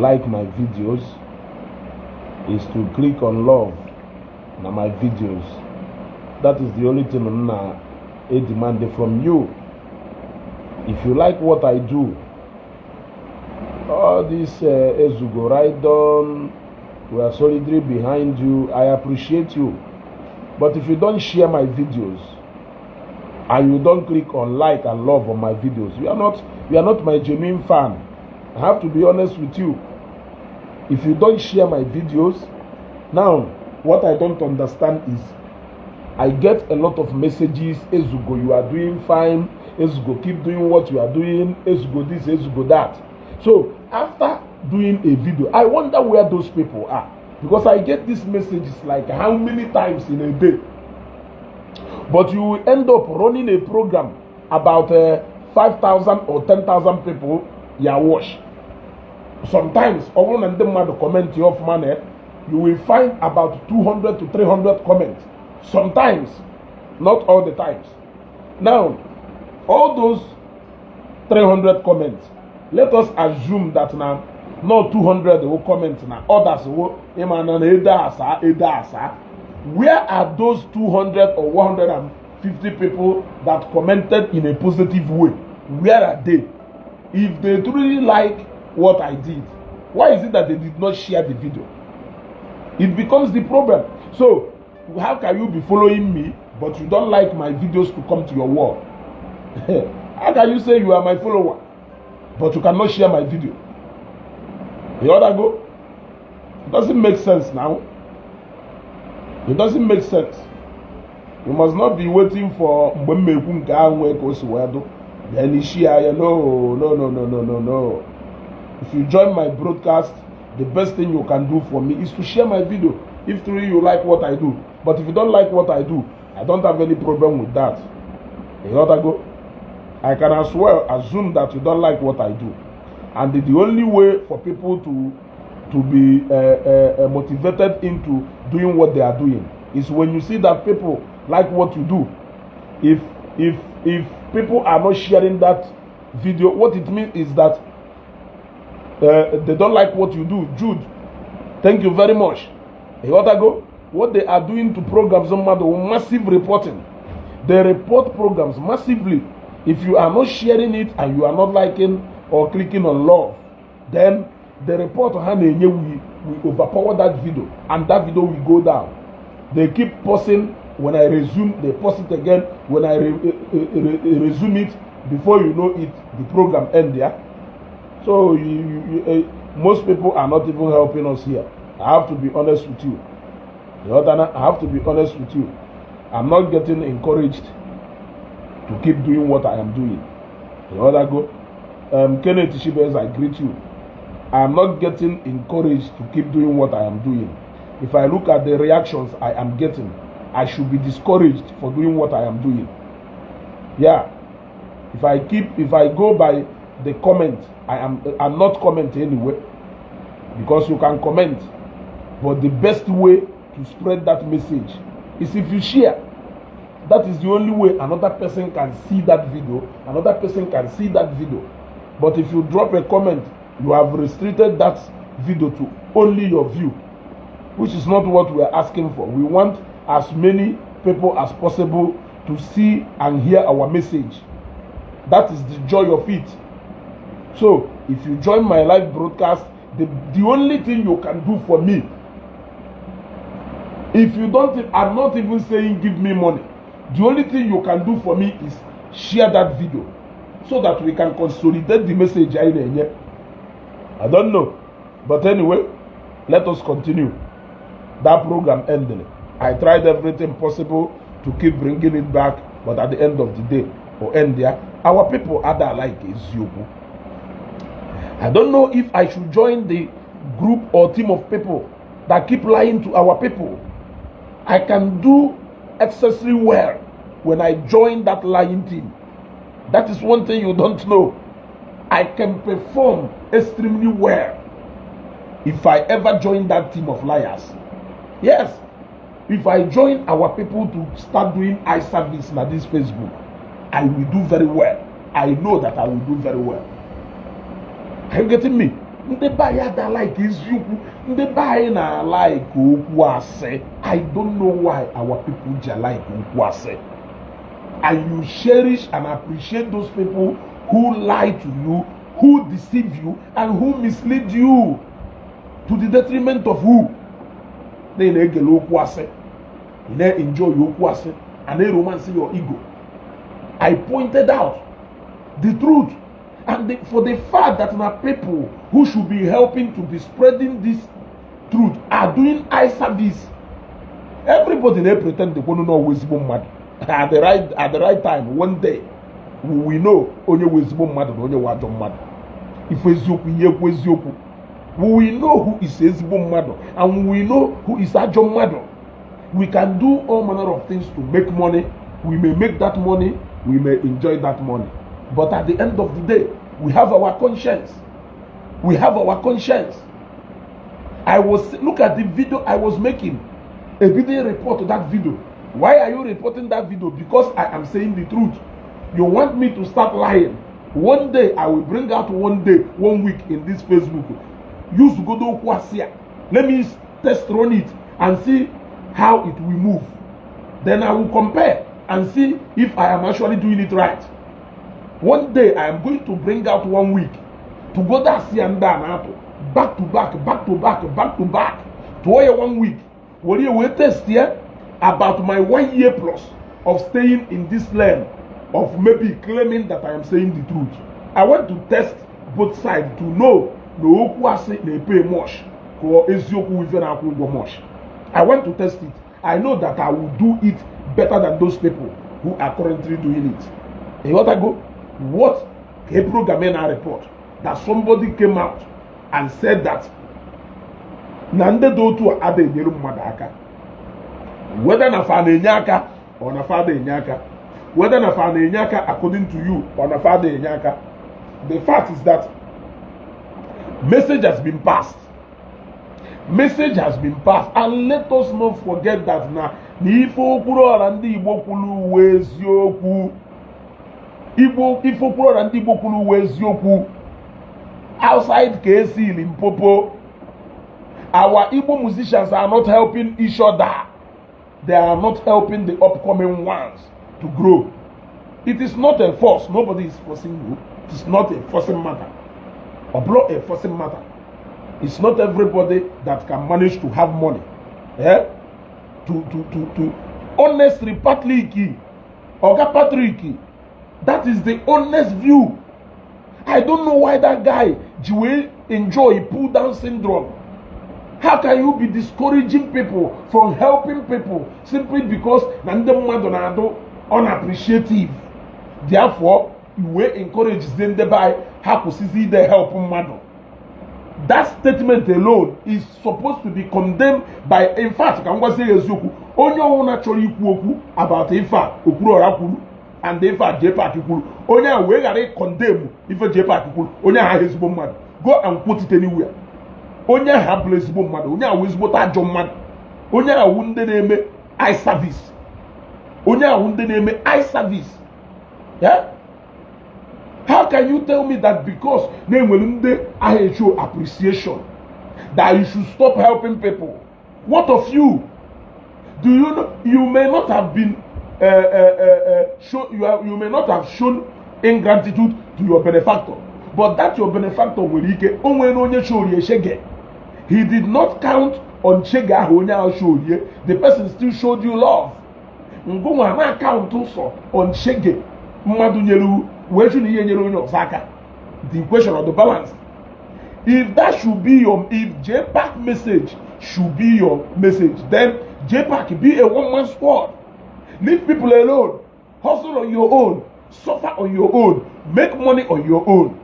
like my videos, is to click on love na my videos. That is the only thing m na a demand from you. If you like what I do, all this Ezugo right on, we are solidly behind you. I appreciate you. But if you don't share my videos and you don't click on like and love on my videos, you are not my genuine fan. I have to be honest with you. If you don't share my videos, now what I don't understand is I get a lot of messages: "Ezugo, you are doing fine. Ezugo, keep doing what you are doing. Ezugo this, Ezugo that." So after doing a video, I wonder where those people are, because I get these messages like how many times in a day. But you will end up running a program about 5,000 or 10,000 people ya watch. Sometimes, ọ bụrụ na ndị mmadụ comment ya ọfụma na you will find about 200 to 300 comments. Sometimes, not all the times. Now, all those 300 comments, let us assume that now not 200 will comment na others will ịma na ede asa ede asa. Where are those 200 or 150 people that commented in a positive way? Where are they? If they truly like what I did, why is it that they did not share the video? It becomes the problem. So how can you be following me but you don't like my videos to come to your wall? How can you say you are my follower but you cannot share my video? The other go, it doesn't make sense now. It doesn't make sense. You must not be waiting for mgbe m ekwu nke ahụ nwee ka o si wee dụ, then share ya. No, no, no, no, no, no, no. If you join my broadcast, the best thing you can do for me is to share my video, if truly you like what I do. But if you don't like what I do, I don't have any problem with that. Ịghọtago? I can as well assume that you don't like what I do. And the only way for people to be motivated into doing what they are doing is when you see that people like what you do. If people are not sharing that video, what it means is that they don't like what you do. Jude, thank you very much. Ịghọtago? What they are doing to programs mmadụ, massive reporting. They report programs massively. If you are not sharing it and you are not liking or clicking on love, then the report ha na-enye will overpower that video and that video will go down. They keep pausing. When I resume, they pause it again. When I resume it, before you know it, the program end there. So most people are not even helping us here. I have to be honest with you. The other, I have to be honest with you. I'm not getting encouraged to keep doing what I am doing. The other go, Kenneth Shibes, I greet you. I am not getting encouraged to keep doing what I am doing. If I look at the reactions I am getting, I should be discouraged for doing what I am doing. Yeah. If I go by the comment, I'm not comment anyway. Because you can comment. But the best way to spread that message is if you share. That is the only way another person can see that video. Another person can see that video. But if you drop a comment, you have restricted that video to only your view, which is not what we are asking for. We want as many people as possible to see and hear our message. That is the joy of it. So if you join my live broadcast, the only thing you can do for me, if you don't, I'm not even saying give me money. The only thing you can do for me is share that video so that we can consolidate the message anyị na-enye. I don't know. But anyway, let us continue. That program ended. I tried everything possible to keep bringing it back, but at the end of the day, or end there, our people are like eziokwu. I don't know if I should join the group or team of people that keep lying to our people. I can do excessively well when I join that lying team. That is one thing you don't know. I can perform extremely well if I ever join that team of liars. Yes, if I join our people to start doing eye service na this Facebook, I will do very well. I know that I will do very well. Are you getting me? Ndị be anyị ada like eziokwu. Ndị be anyị na-alike okwu asị. I don't know why our people ji like okwu asị. And you cherish and appreciate those people who lie to you, who deceive you and who mislead you, to the detriment of who? Na ị na-egele okwu asị, ị na-enjoy okwu asị and na-romance your ego. I pointed out the truth, and for the fact that na people who should be helping to be spreading this truth are doing eye service. Everybody na-pretend kwonu na ọwụ ezigbo mmadụ. At the right time, one day, we will know onye wụ ezigbo mmadụ na onye wụ ajọ mmadụ. Ife eziokwu, ihe ekwu eziokwu, we will know who is ezigbo mmadụ and we will know who is ajọ mmadụ. We can do all manner of things to make money. We may make that money, we may enjoy that money, but at the end of the day, we have our conscience. We have our conscience. I was, look at the video I was making. A video, report that video. Why are you reporting that video? Because I am saying the truth. You want me to start lying? One day I will bring out, one day, one week in this Facebook, use godo okwu asị a. Let me test run it and see how it will move. Then I will compare and see if I am actually doing it right. One day I am going to bring out one week to go that see and na-atụ back to back, back to back, back to back. Tụọ ya one week, were ya wee test ya about my one year plus of staying in this lane of maybe claiming that I am saying the truth. I want to test both sides to know na okwu asị na-epe much ka eziokwu ife na-akwụ ụgwọ much. I want to test it. I know that I will do it better than those people who are currently doing it. Ịghọtago? What ka program na report that somebody came out and said that na ndị dị otu a ada enyere mmadụ aka, whether na fa na-enye aka or na fa ada enye aka, whether na fa na-enye aka according to you or na fa ada enye aka, the fact is that message has been passed. Message has been passed. And let us not forget that na ife Okwuluọra ndị Igbo kwuru uwe eziokwu. Igbo, ife Okwuluọra ndị Igbo kwuru uwe eziokwu. Outside KC Limpopo, our Igbo musicians are not helping each other. They are not helping the upcoming ones to grow. It is not a force. Nobody is forcing you. It is not a forcing matter or blow a forcing matter. It's not everybody that can manage to have money, eh? To honestly, Patrick, Oga Patrick, that is the honest view. I don't know why that guy ji wee enjoy pull down syndrome. How can you be discouraging people from helping people simply because na ndị mmadụ na-adụ unappreciative? Therefore, you wee encourage ndị be anyị ha kwụsịzi ide help mmadụ. That statement alone is supposed to be condemned by, in fact, ka m gwazie ya eziokwu, onye ọbụla chọrọ ikwu okwu about ife a Okwuluọra kwuru and ife a JPAC kwuru, onye a wee ghara ịcondemn ife JPAC kwuru, onye ahụ ezigbo mmadụ. Go and quote it anywhere. Onye ahụ abụla ezigbo mmadụ. Onye ahụ ezigbote ajọ mmadụ. Onye ahụ ndị na-eme eye service. Onye ahụ ndị na-eme eye service. Yeah? How can you tell me that because na-enwere ndị ahụ show appreciation that you should stop helping people? What of you? Do you know you may not have been show you, have, you may not have shown ingratitude to your benefactor, but that your benefactor nwere ike o nwere onye shorie shege. He did not count on shege ahụ onye ahụ shorie. The person still showed you love. Ngụnwa na account sọ on shege mmadụ nyere wee jụ na ihe nyere onye ọzọ aka. The equation or the balance, if that should be your, if JPAC message should be your message, then JPAC, be a one man squad. Leave people alone. Hustle on your own, suffer on your own, make money on your own.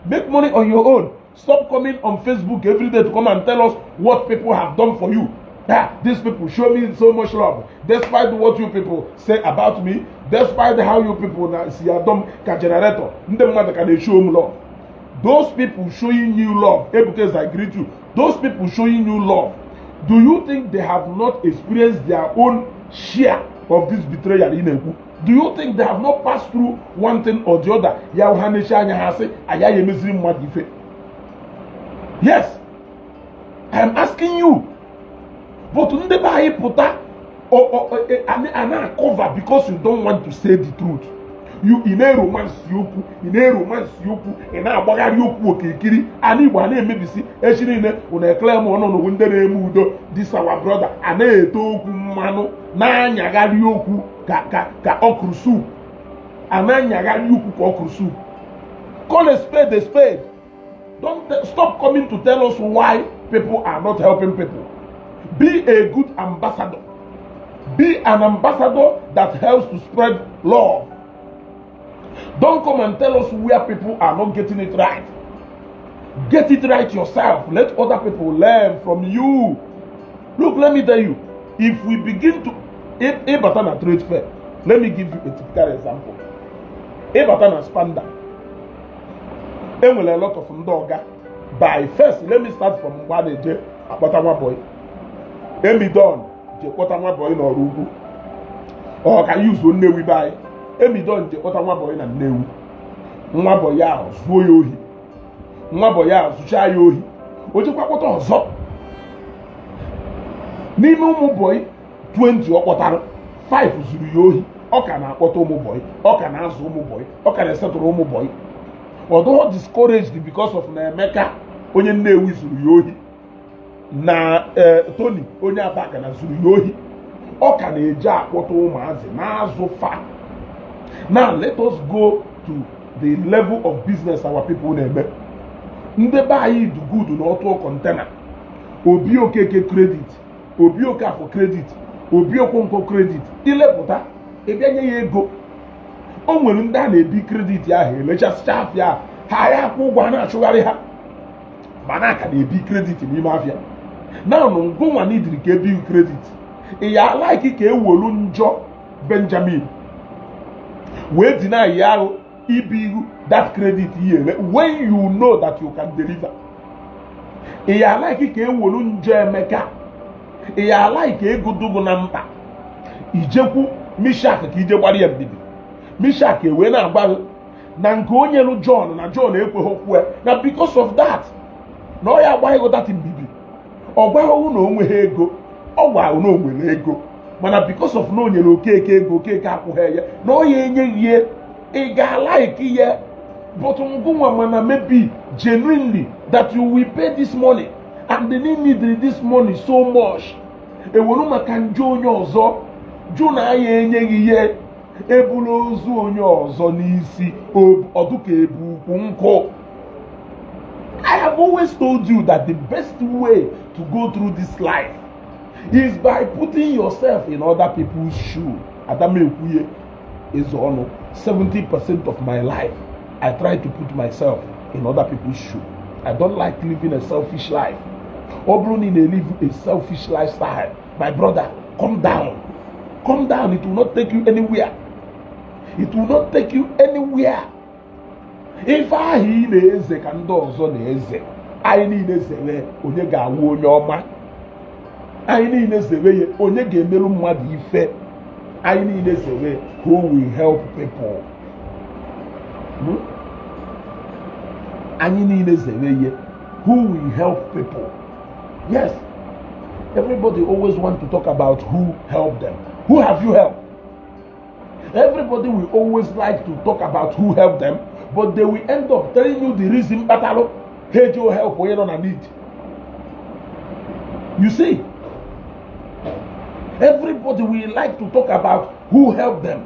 Make money on your own. Stop coming on Facebook every day to come and tell us what people have done for you. Ah, these people show me so much love despite what you people say about me, despite how you people na si adọm ka generator, ndị mmadụ ka na-show m love. Those people showing you love, Ebuka, I greet you, those people showing you love, do you think they have not experienced their own share of this betrayal ị na-ekwu? Do you think they have not passed through one thing or the other? Ya ha na-eche anya ha sị agaghị emeziri mmadụ ife. Yes, I am asking you. But ndị be anyị pụta a na-cover because you don't want to say the truth. You ị na-eromance okwu, ị na-eromance okwu, ị na-agbagharị okwu okirikiri. Ana Igbo a na-emebisi echi niile. Unu ekele m ọnụ ndị na-eme udo. This our brother a na-ete okwu mmanụ, na-anyagharị okwu ka okra soup, a na-anyagharị okwu ka okra soup. Call a spade a spade. Don't stop coming to tell us why people are not helping people. Be a good ambassador. Be an ambassador that helps to spread love. Don't come and tell us where people are not getting it right. Get it right yourself. Let other people learn from you. Look, let me tell you, if we begin to ịbata na trade fair, let me give you a typical example. Ịbata na Aspamda, enwere a lot of ndị ọga. By first, let me start from mgbe a na-eje akpọta nwa boy. Emidon je kpọta nwa boy n'ọrụ ugwu, ọ ka yuzuo Nnewi be anyị. Emidon je kpọta nwa boy na Nnewi, nwa boy ahụ zuo ya ohi, nwa boy ahụ zụchaa ya ohi, o jekwa kpọta ọzọ. N'ime ụmụ boy 20 ọ kpọtara, 5 zuru ya ohi. Ọ ka na-akpọta ụmụ boy, ọ ka na-azụ ụmụ boy, ọ ka na-esetụrụ ụmụ boy. Ọ dụghọ discouraged because of na Emeka onye Nnewi zuru ya ohi, na Tony onye Abagana zuru ya ohi. Ọ ka na-eje akpọta ụmụazị na-azụ fa. Now let us go to the level of business our people na-eme. Ndị be anyị do good na ọtụ container, Obi Okeke credit, Obi Okafọ credit, Obi Okonkwo credit. Ilepụta ịbịa nye ya ego. O nwere ndị a na-ebi credit ahụ, elechasịcha afịa ha, ya akwụ ụgwọ, a na-achụgharị ha, mana aka na-ebi credit n'ime afịa. Naanụ ngụnwa n'idiri ka ebi credit, ị ya like ka ewelu njọ Benjamin wee deny ya ahụ ibi ihu that credit ihe eme when you know that you can deliver? Ị ya like ka ewelu njọ Emeka? Ị ya like ego dogo na mkpa ijekwu Mishak ka ije gbara ya mbibi? Mishak ewee na-agba gị na nke onye lụ John na John ekweghị okwu na because of that na ọ ya agbaghị that mbibi. Ọ gwaghị na o nweghị ego, ọ gwara na o nwere ego, mana because of na o nyere Okeke ego, Okeke akwụghị ya, na ọ ya enyeghị ya. Ị ga-alike ya, but ngụnwa mana maybe genuinely that you will pay this money and they need this money so much. Ewelu maka njọ onye ọzọ jụ na ya enyeghị ihe, eburu ozu onye ọzọ n'isi ọdụka ebu ukwu nkụ. I have always told you that the best way to go through this life is by putting yourself in other people's shoe. Adamekwuye is ọnụ 70% of my life, I try to put myself in other people's shoe. I don't like living a selfish life. Ọ bụrụ na ị na-live a selfish lifestyle, my brother, come down. Come down. It will not take you anywhere. It will not take you anywhere. Ife ahụ ị na-eze ka ndị ọzọ na-eze. Anyị niile zere, onye ga-awụ onye ọma? Anyị niile zere ya, onye ga-emerụ mmadụ ife? Anyị niile zere, who will help people? Hmm? Anyị niile zere ya, who will help people? Yes, everybody always want to talk about who helped them. Who have you helped? Everybody will always like to talk about who helped them, but they will end up telling you the reason kpatalụ ha eji help onye nọ na need. You see, everybody will like to talk about who helped them,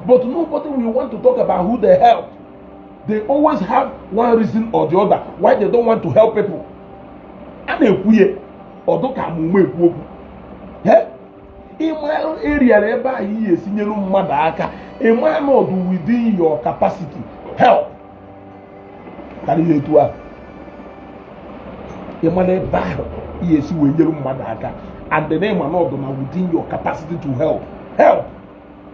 but nobody will want to talk about who they helped. They always have one reason or the other why they don't want to help people. A na-ekwu ya ọdụ ka amụma ekwu okwu. Ịma eriara ebe ahụ ihe esinyelu mmadụ aka, ịma nọdụ within your capacity, help karịa etu ahụ. Ịmana ebe ahụ ihe esi wee nyere mmadụ aka and then ịma nọdụ na within your capacity to help, help.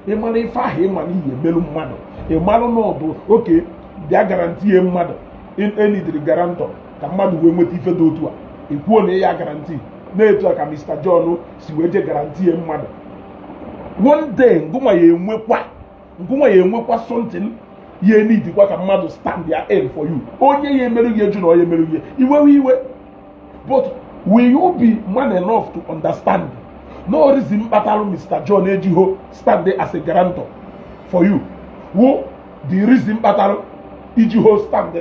Ịmara ife ahụ, ịma na ihe emerụ mmadụ, ịmalụ n'ọdụ oke bịa guarantee mmadụ, enidiri guarantor ka mmadụ wee nweta ife dị otu a. Ekwuo na ya guarantee na-etu a ka Mr. John si wee je guarantee mmadụ. One day ngụnwa ya enwekwa something ya enidikwa ka mmadụ stand ya in for you. Onye ya emerụ gị eju na onye emerụ gị iwewe iwe. But will you be man enough to understand no reason kpatalụ Mr. John ejiho stand as a guarantor for you wo the reason kpatalụ ijiho stand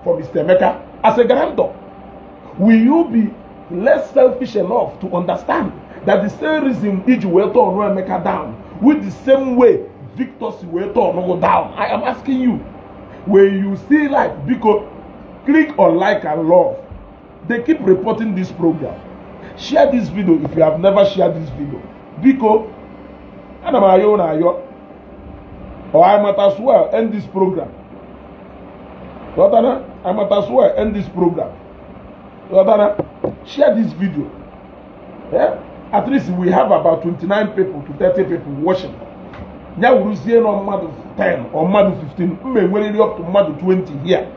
for Mr. Emeka as a guarantor? Will you be less selfish enough to understand that the same reason iji wee turn Emeka down with the same way Victor si wee turn down? I am asking you, when you see life, biko click on like and love. They keep reporting this program. Share this video if you have never shared this video. Biko, ana m ayọ na ayọ, or I might as well end this program. Ghọtara? I might as well end this program. Ghọtara? Share this video, yeah? At least we have about 29 people to 30 people watching. Ya wuruzie nọ mmadụ 10 or mmadụ 15, mma enweriri up to mmadụ 20 here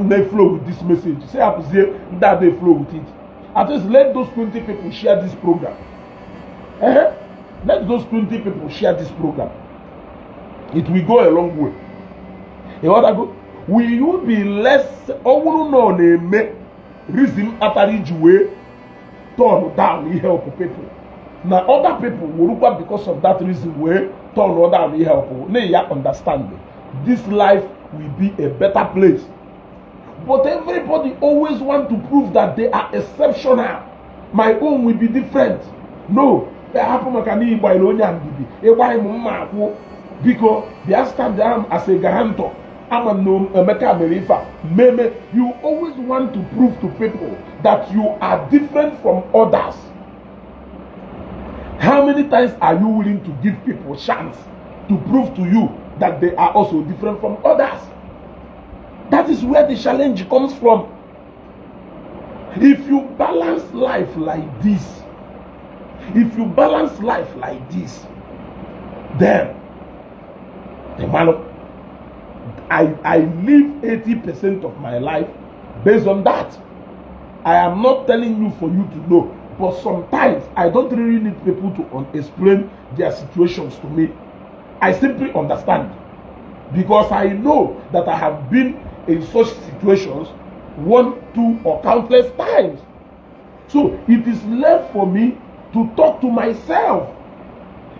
na flow with this message. Say hapụzie ndị a dey flow with it. At least let those 20 people share this program. Let those 20 people share this program. It will go a long way. Ịghọtago? Will you be less, ọ bụrụ na ọ na-eme reason kpatara iji wee turn down help people na other people werukwa because of that reason wee turn down help na ya understand, this life will be a better place. But everybody always want to prove that they are exceptional. My own will be different. No, hapụ maka na ịgbanyere onye a mbibi ịgbaghị m mma akwụ. Biko bịa stand down as a guarantor. Ama m na Emeka mere ife a mmemme. You always want to prove to people that you are different from others. How many times are you willing to give people chance to prove to you that they are also different from others? That is where the challenge comes from. If you balance life like this, if you balance life like this, then the man, I live 80% of my life based on that. I am not telling you for you to know, but sometimes I don't really need people to explain their situations to me. I simply understand because I know that I have been in such situations one, two, or countless times. So it is left for me to talk to myself.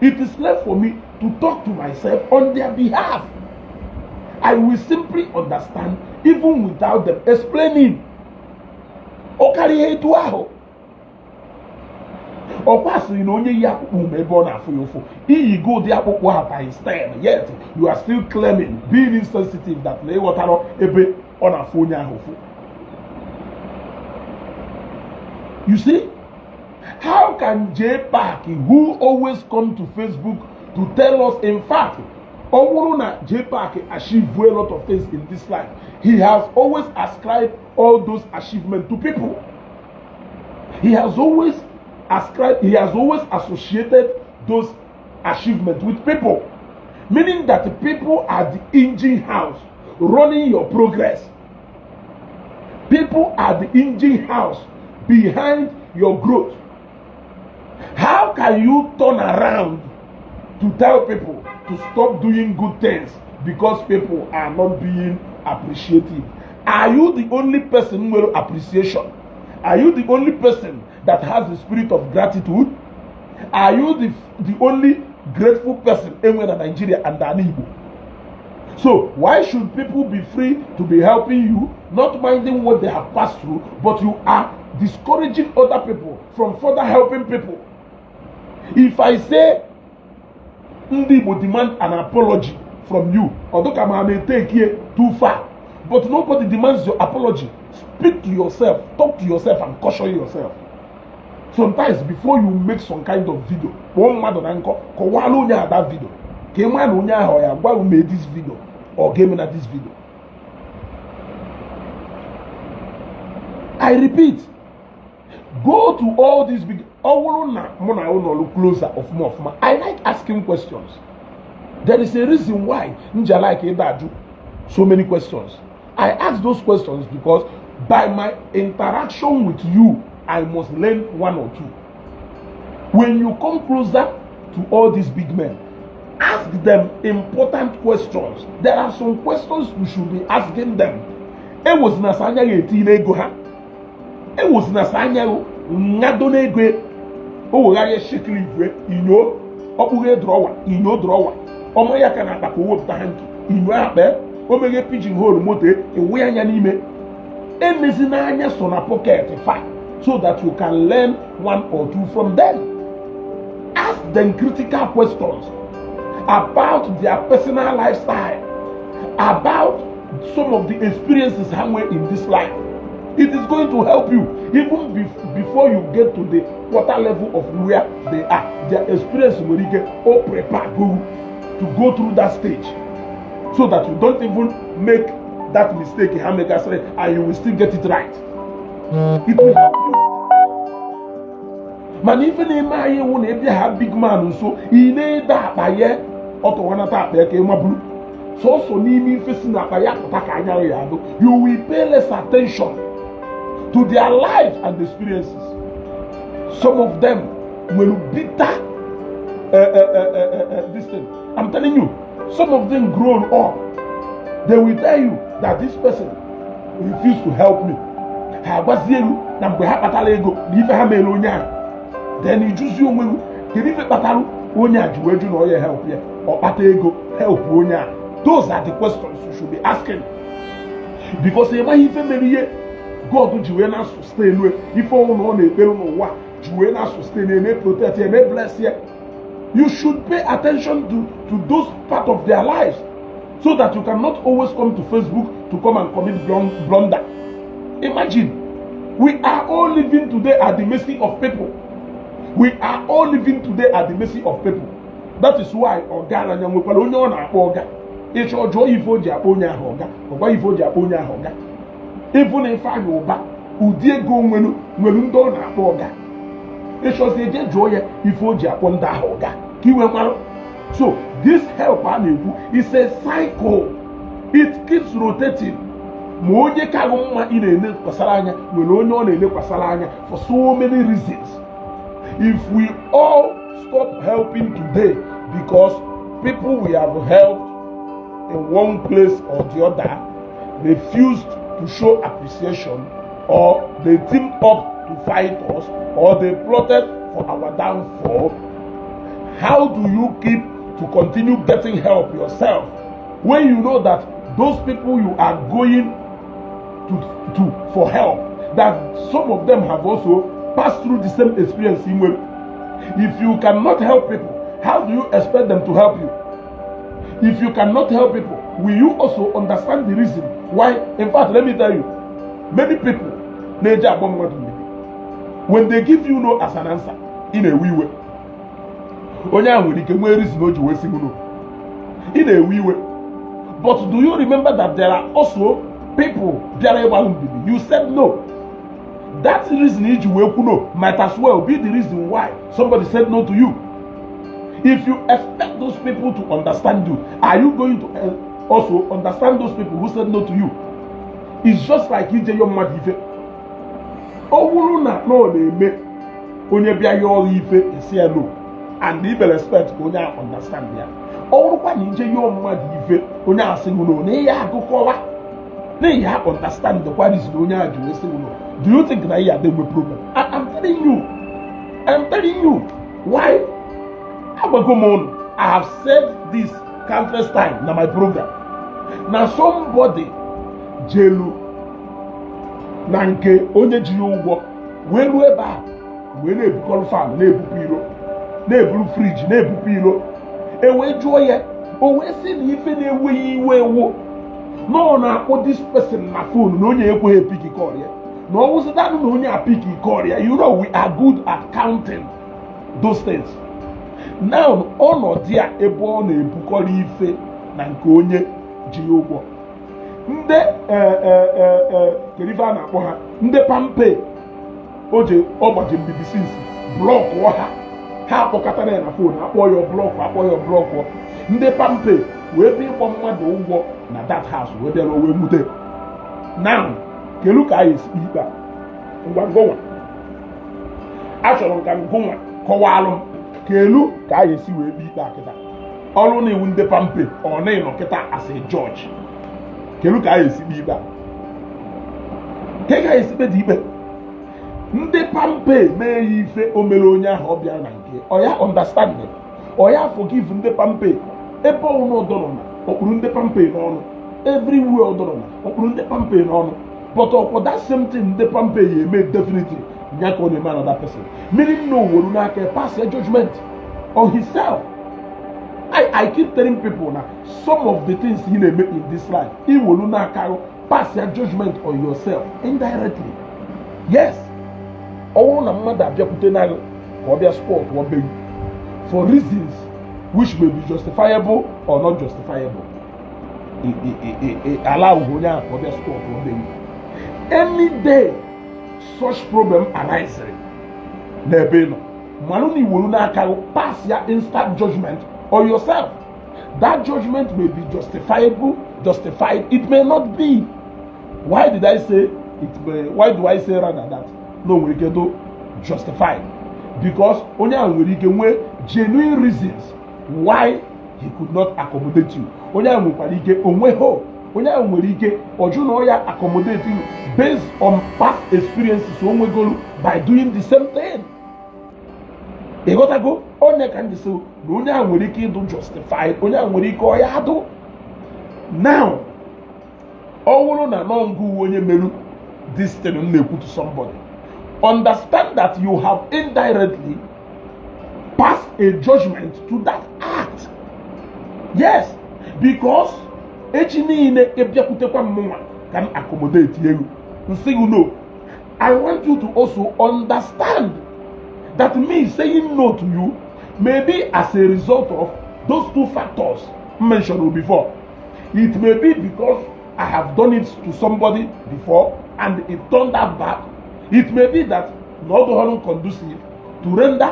It is left for me to talk to myself on their behalf. I will simply understand even without them explaining. Ọ karịa etu ahụ. Ọkwa sịrị na onye yi akpụkpọ ụmụ ebe ọ na-afụ ya ụfụ iyigo ụdị akpụkpọ ahụ times 10, yet you are still claiming, being insensitive, that na ịghọtara ebe ọ na-afụ onye ahụ ụfụ. You see, how can J Park, who always come to Facebook to tell us, in fact, ọ bụrụ na J Park achieve a lot of things in this life, he has always ascribed all those achievements to people. He has always ascribed, he has always associated those achievements with people, meaning that the people are the engine house running your progress. People are the engine house behind your growth. How can you turn around to tell people to stop doing good things because people are not being appreciative? Are you the only person with appreciation? Are you the only person that has the spirit of gratitude? Are you the only grateful person anywhere in Nigeria and ala Igbo? So why should people be free to be helping you, not minding what they have passed through, but you are discouraging other people from further helping people? If I say ndị Igbo demand an apology from you, although I may take here too far, but nobody demands your apology. Speak to yourself, talk to yourself, and caution yourself. Sometimes before you make some kind of video, kpọọ mmadụ na nkọ kọwara onye ahụ that video ka ị mara na onye ahụ ya gwa mee this video or ga-eme na this video. I repeat, go to all these big, ọ bụrụ na mụ na ụlọ closer ọfụma ọfụma, I like asking questions. There is a reason why m ji like ịda ajụ so many questions. I ask those questions because by my interaction with you, I must learn one or two. When you come closer to all these big men, ask them important questions. There are some questions you should be asking them. Ewezina sị anya ga-etinye ego ha. Ewozina anya ngado n'ego o wegharịa shekiri igwe inyo ọkpụghe drawer, inyo drawer ọmụ ya ka na-akpa ka o wepụta ha nke inyo akpa o meghe pigeon hole moto ewu ya anya n'ime. Emezina anya so na pocket fa so that you can learn one or two from them. Ask them critical questions about their personal lifestyle, about some of the experiences ha nwere in this life. It is going to help you even before you get to the quarter level of where they are. Their experience nwere ike o prepare go to go through that stage so that you don't even make that mistake ha megasịrị and you will still get it right. It will help you. Mana ife na-eme anyị wụ na ịbịa ha big man nso, ị na-ede akpa ya ọtọwanata akpa ya ka ị maburu sọsọ n'ime ife si n'akpa ya pụta ka anya ya adụ. You will pay less attention to their lives and experiences. Some of them nwere bitter this thing. I'm telling you, some of them grown up, they will tell you that this person refused to help me. Ha agwazie elu na mgbe ha kpatara ego na ife ha mere onye ahụ. Then ijuzi onwe gị, kedu ife kpatara onye a ji wee jụ na ọ ya help ya, ọ kpata ego help onye a? Those are the questions you should be asking, because ị maghị ife mere ihe God ji wee na-sustain ife ọnwụ na ọ na-ekpere n'ụwa ji wee na-sustain ya, na-protect ya, na-bless ya. You should pay attention to those part of their lives so that you cannot always come to Facebook to come and commit blunder. Imagine, we are all living today at the mercy of people. We are all living today at the mercy of people. That is why ọgaranya nwekwara onye ọ na-akpọ ọga. Ịchọ jụọ ife o ji akpọ onye ahụ ọga, ọgwa ife o ji akpọ onye ahụ ọga. Ịfụ na Ifeanyị Ụba, ụdị ego nwere nwere ndị ọ na-akpọ ọga. Ịchọzi eje jụọ ya ife o ji akpọ ndị ahụ ọga ka iwe mara. So this help a na-ekwu is a cycle. It keeps rotating. Ma onye kaghụ mma ị na-elekwasara anya nwere onye ọ na-elekwasara anya for so many reasons. If we all stop helping today because people we have helped in one place or the other refused to show appreciation, or they teamed up to fight us, or they plotted for our downfall, how do you keep to continue getting help yourself when you know that those people you are going to for help, that some of them have also passed through the same experience in way? If you cannot help people, how do you expect them to help you? If you cannot help people, will you also understand the reason why? In fact, let me tell you, many people na-eji agba mmadụ mmiri, when they give you no as an answer, ị na-ewe iwe. Onye ahụ nwere ike nwee reason o ji wee sị gị no, ị na-ewe iwe. But do you remember that there are also people bịara ịgba mbibi, you said no? That reason iji wee kwu no might as well be the reason why somebody said no to you. If you expect those people to understand you, are you going to also understand those people who said no to you? It's just like ije yọ mmadụ ife. Ọ bụrụ na ọ na-eme onye bịa yọọ ọrụ ife esi ya no and ibe respect ka onye a understand ya, ọ bụrụkwa na ije yọọ mmadụ ife, onye asị gị no, na ihe agụkọwa na ihe understand kwa reason onye a ji wee sị gị no, do you think na ihe adị nwe problem? I'm telling you, I'm telling you why. Agwago m unu, I have said this countless time na my program, na somebody jelu na nke onye ji ya ụgwọ wee ruo ebe a wee na-ebukọrọ fan, na-ebupụ iro, na-eburu fridge, na-ebupụ iro. E wee jụọ ya, o wee sị na ife na-ewe ya iwe ewu na ọ na-akpọ this person na phone na onye ekweghị epick call ya, na ọ wụzịdanụ na onye apick call ya. You know we are good at counting those things. Now, ọnọdụ a ebe ọ na-ebukọrọ ife na nke onye ji ya ụgwọ, ndị kedu ife a na-akpọ ha, ndị PalmPay o ji ọgbaji mbibi sinsi blockụọ ha. Ha akpọkọtara ya na phone, akpọ ya block, akpọ ya block. Ndị PalmPay wee bịa ịkpọ mmadụ ụgwọ na that house wee bịara wee nwute. Now, kelu ka anyị esi ikpe a? Ngwa, ngụnwa, achọrọ m ka ngụnwa kọwalụ m kelu ka anyị esi wee kpe ikpe a kịta. Ọrụ na iwu ndị PalmPay ọ na ịnọ kịta as a judge, kelu ka anyị esi kpe ikpe a? Ke ka anyị esi kpe dị ikpe? Ndị PalmPay mee ya ife o mere onye ahụ ọ bịara na nke ọ ya, understand ọ ya, forgive ndị PalmPay. Ebe ọnụ ọdọrọ na okpuru ndị PalmPay n'ọnụ, everywhere ọdọrọ na okpuru ndị PalmPay n'ọnụ, but ọkwọ that same thing ndị PalmPay ya eme, definitely nya ka ọ na-eme another person, meaning no wolu n'aka pass a judgment on himself. I keep telling people na some of the things you na-eme in this life, iwolu n'aka pass your judgment on yourself indirectly. Yes, ọ bụrụ na mmadụ abịakwute na gị ka ọ bịa squat ọ be for reasons which may be justifiable or not justifiable, allow onye ahụ ka ọ bịa squat ọ be. Any day such problem arise n'ebe ị nọ, malụ na iwolu n'aka gị pass ya instant judgment on yourself. That judgment may be justifiable, justified, it may not be. Why did I say it may? Why do I say rather that no nwere ike do justified? Because onye ahụ nwere ike nwee genuine reasons why he could not accommodate you. Onye ahụ nwekwara ike onwe ho, onye ahụ nwere ike ọjụ na ọ ya accommodate you based on past experiences o nwegolu by doing the same thing. Ịghọtago? Onye ka ndị so na onye ahụ nwere ike ịdụ justified, onye ahụ nwere ike ọ ya adụ. Now, ọ bụrụ na nọ ngụ uwe onye meru this thing m na-ekwu to somebody, understand that you have indirectly passed a judgment to that act. Yes, because echi niile ịbịakwutekwa m nwa ka m accommodate ego, nsị gị no. I want you to also understand that me saying no to you may be as a result of those two factors mentioned before. It may be because I have done it to somebody before and it turned out bad. It may be that not all conducive to render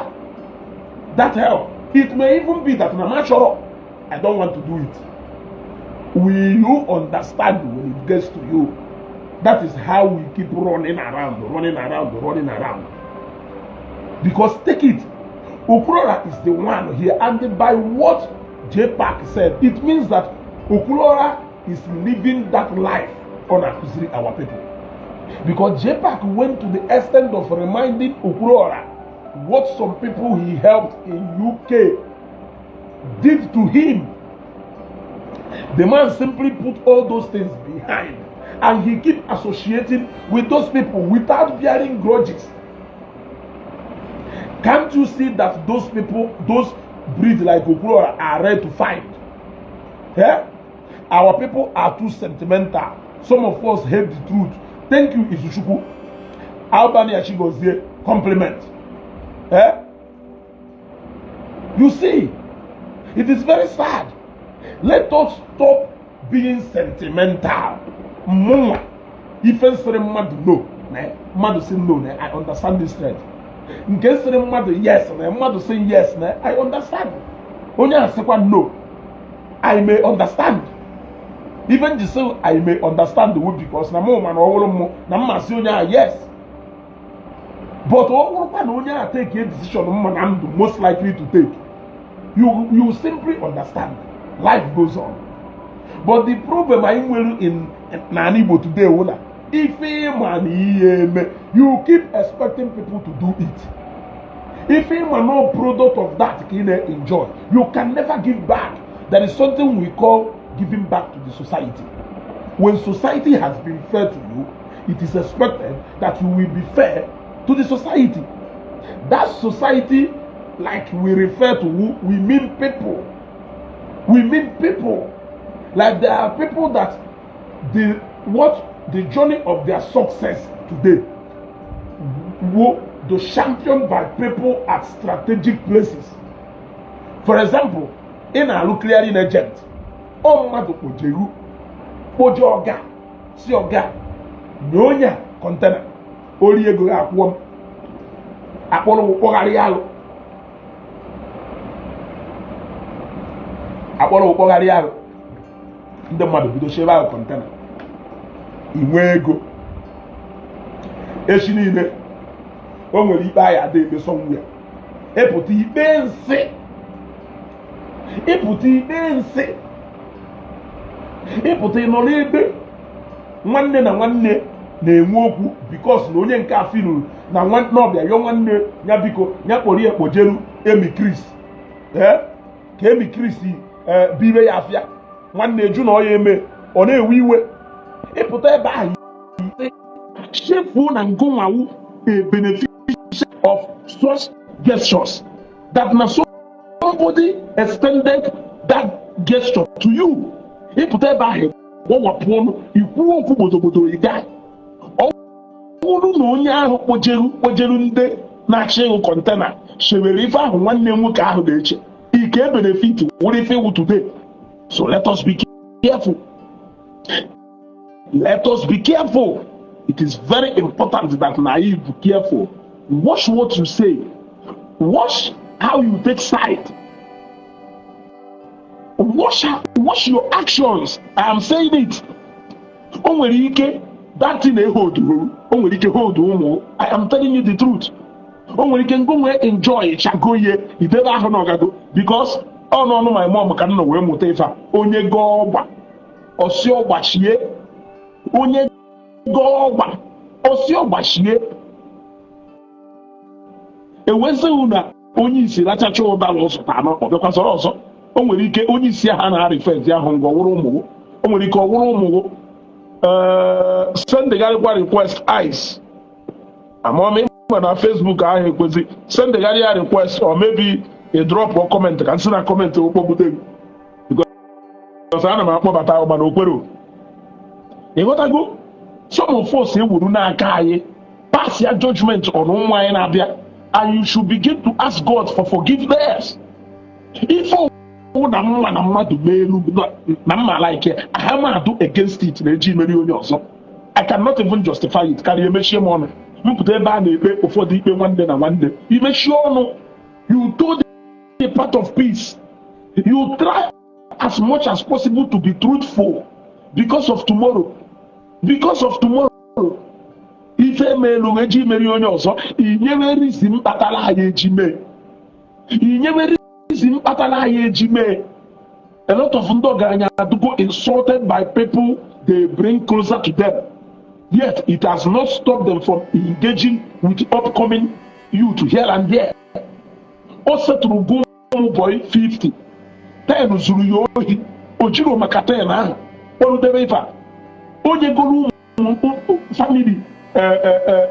that help. It may even be that na m I don't want to do it. Will you understand when it gets to you? That is how we keep running around, running around, running around. Because take it, Okwuluora is the one here, and by what J Park said, it means that Okwuluora is living that life on accusing our people. Because J Park went to the extent of reminding Okwuluora what some people he helped in UK did to him. The man simply put all those things behind and he keep associating with those people without bearing grudges. Can't you see that those people, those breeds like Okwuluora, are rare to find? Yeah? Our people are too sentimental. Some of us hate the truth. Thank you, Izuchukwu. Albany Achigozie, compliment. Eh? You see, it is very sad. Let us stop being sentimental. Mụnwa, ife nsịrị mmadụ no, na mmadụ sị no, na I understand this threat. Nke nsịrị mmadụ yes, na mmadụ sị yes, na I understand. Onye a sịkwa no, I may understand. Even the say I may understand the word, because na mụ ma na ọ wụrụ mụ na mmasị onye a yes. But ọ bụrụkwa na onye a take a decision mma na ndụ most likely to take, you simply understand. Life goes on. But the problem anyị nwere in n'ala Igbo today wụ na ife ịma na ihe eme, you keep expecting people to do it. Ife ịma no product of that ka ị na-enjoy, you can never give back. There is something we call giving back to the society. When society has been fair to you, it is expected that you will be fair to the society. That society, like we refer to, we mean people. We mean people. Like there are people that the what the journey of their success today were the championed by people at strategic places. For example, ị na-alụ clearing agent, ọ mmadụ kpojeru kpoje ọga si ọga nye onye a container ori ego ya akwụọ m akpọrọ kpọgharị alụ akpọrọ kpọgharị alụ ndị mmadụ bido chebe ahụ container inwe ego. Echi niile o nwere ikpe anyị ada ekpe somewhere, ịpụta ikpe nsị, ịpụta ikpe nsị, ịpụta ịnọ n'ebe nwanne na nwanne Na-enwe okwu because na onye nke a filuru na nwanne ọbịa yọọ nwanne ya, biko, ya kpọrọ ya kpojeru Emi Chris, ee, ka Emi Chris, ee, bibe ya afịa. Nwanne eju na ọ ya eme, ọ na-ewe iwe ịpụta ebe ahụ, chefuo na ngụnwawu a beneficiary of such gestures, that na somebody extended that gesture to you. Ịpụta ebe ahụ, gbọwapụ ọnụ, ikwu okwu gbodogbodo. Ị gaa, ọ bụrụ na onye ahụ kpojeru ndị na-achọ ịhụ container chewere ife ahụ nwanne m nwoke ahụ na-eche ike benefit wụrụ ife iwu today. So let us be careful, let us be careful. It is very important that na you be careful. Watch what you say, watch how you take side, watch your actions. I am saying it. O nwere ike that thing hold, o nwere ike hold ụmụ. I am telling you the truth. O nwere ike ngo nwee enjoy chago ihe idebe ahụ na ọgago, because ọ n'ọnụ my mom ka m nọ wee mụta ife a. Onye gọọ ọgba, ọsị ọgbachie. Onye gọọ ọgba, ọsị ọgbachie. Ewezighị na onye isi rachacha ụdara ụzụta anọ, ọ bịakwa zọrọ ọzọ. O nwere ike onye isi ahụ na-arịfezi ahụ ngwa wụrụ ụmụ, o nwere ike ọ wụrụ ụmụ. Ee, sendịgharịkwa request ice amam ịma na Facebook ahụ ekwezi. Sendịgharị ya request or maybe a drop or comment ka nsị na comment okpọgbute gị, because ana m akpọbata ahụ mana okwero. Ịghọtago? Some of us ewuru n'aka anyị pass ya judgment on ụmụ anyị na-abịa, and you should begin to ask God for forgiveness. Ife ọwụ na mma na mmadụ mee elu na mma like ha ma do against it na-eji meri onye ọzọ, I cannot even justify it. Karịa emechie m ọnụ, mpụta ebe a na-ekpe ụfọdụ ikpe nwanne na nwanne, imechie ọnụ. You told the part of peace, you try as much as possible to be truthful because of tomorrow, because of tomorrow. Ife emeelu eji meri onye ọzọ, inyewe reason kpatara anyị eji mee, inyewe reason kpatara anyị eji mee. A lot of ndị ọgaranya adugo insulted by people they bring closer to them, yet it has not stopped them from engaging with upcoming youth here and there. O setụrụ go ụmụ boy 50, 10 zuru ya ohi, o jiro maka 10 ahụ kpọrụdebe ife a. Onye goro ụmụ family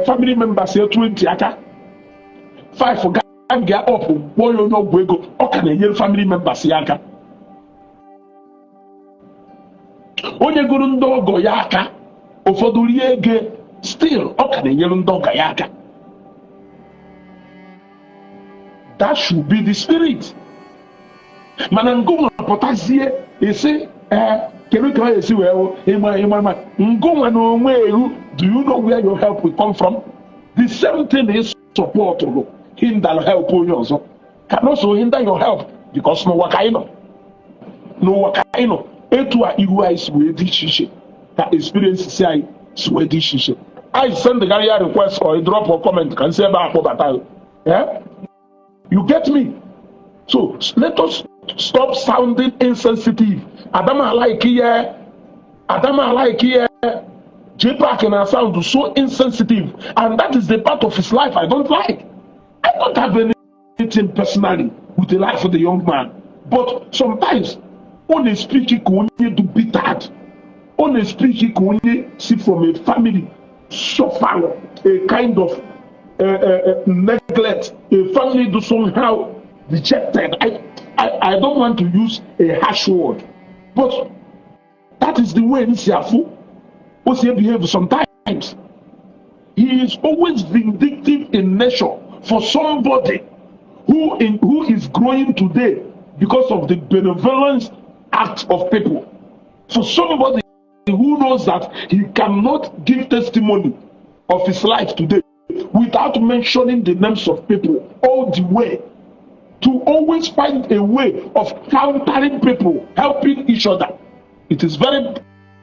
family members ya 20 aka, 5 gang ya up, kpọọ ya onye ọgwụ ego, ọ ka na-enyere family members ya aka. Onye goro ndị ọgọ ya aka, ụfọdụ rie ego, still ọ ka na-enyere ndị ọgọ ya aka. That should be the spirit. Mana ngụnwa pụtazie esi, ee, kedu ka ọ esi wee hụ ịma ịma ịma ngụnwa na onwe eru? Do you know where your help will come from? The same thing is support hinder help onye ọzọ can also hinder your help, because n'ụwa ka anyị nọ, n'ụwa ka anyị nọ. Etu a ihu anyị si wee dị iche iche ka experience si anyị si wee dị iche iche. Anyị sendịgara ya request or drop or comment ka nsị ebe a kpọbata ya. Eh? You get me? So let us stop sounding insensitive. Adama like here, Adama like here. JPAC na sound so insensitive, and that is the part of his life I don't like. I don't have anything personally with the life of the young man, but sometimes ọ na-speak ka onye do bitter, ọ na-speak ka onye si from a family suffer a kind of neglect, a family do somehow dejected. I don't want to use a harsh word, but that is the way nsi afụ o si behave sometimes. He is always vindictive in nature for somebody who is growing today because of the benevolence act of people. For somebody who knows that he cannot give testimony of his life today without mentioning the names of people all the way, to always find a way of countering people, helping each other. It is very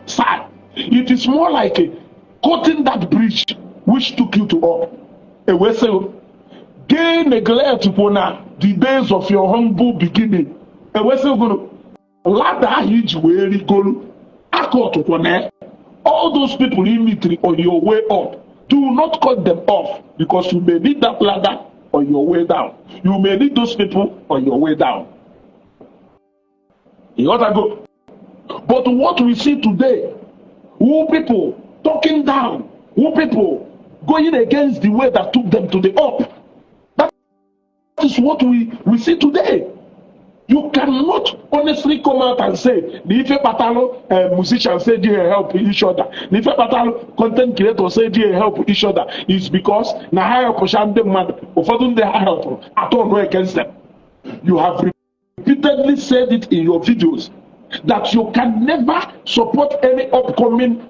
sad. It is more like a cutting that bridge which took you to up. A way say, gain neglect na the days of your humble beginning. A way say, ladder ahụ iji wee rigolu akọtụkwa na ọ All those people you meet on your way up, do not cut them off, because you may need that ladder on your way down. You may need those people on your way down. You gotta go. But what we see today, who people talking down, who people going against the way that took them to the up. That is what we see today. You cannot honestly come out and say, na ife kpatalụ musicians say they help each other, na ife kpatalụ content creators say they help each other is because na ha helpụcha ndị mmadụ, ụfọdụ ndị ha helpụrụ atọ against them. You have repeatedly said it in your videos that you can never support any upcoming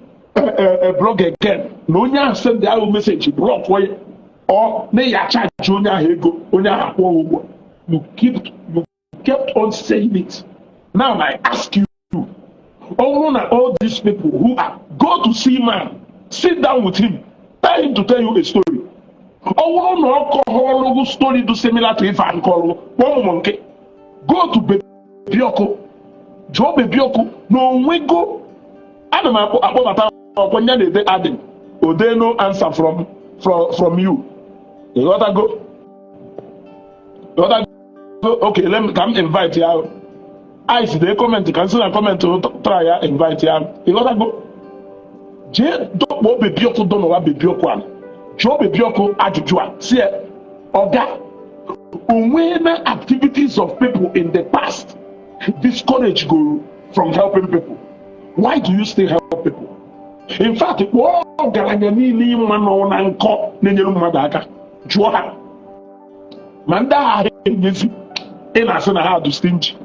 blog again. Na onye ahụ send ahụ message, block ya, or na ya charge onye ahụ ego, onye ahụ akwụọ ụgwọ. You kept on saying it. Now I ask you, ọ bụrụ na all these people who are, go to see man, sit down with him, tell him to tell you a story. Ọ bụrụ na ọ kọghọrọ gị story do similar to ife ankọrọ, kpọọ ụmụ nke go to Baby Ọkụ, jụọ Baby Ọkụ na onwego. Ana m akpọbata ọkwa nya na-ede adin ode, no answer from you. Ịghọtago? Ịghọtago? Okay, let me ka m invite ya. Ice dee comment ka m si na comment try ya, invite ya. Ịghọtago? Jee dọkpọọ Baby Ọkụ, dọnọwa Baby Ọkụ a, jụọ Baby Ọkụ ajụjụ a, si ya, ọga, onwe na activities of people in the past discourage go from helping people, why do you still help people? In fact, kpọọ ọgaranya niile ịma nọ na nkọ na-enyere mmadụ aka, jụọ ha ma ndị agha ha enyezi ị na-asị na ha dị stingy.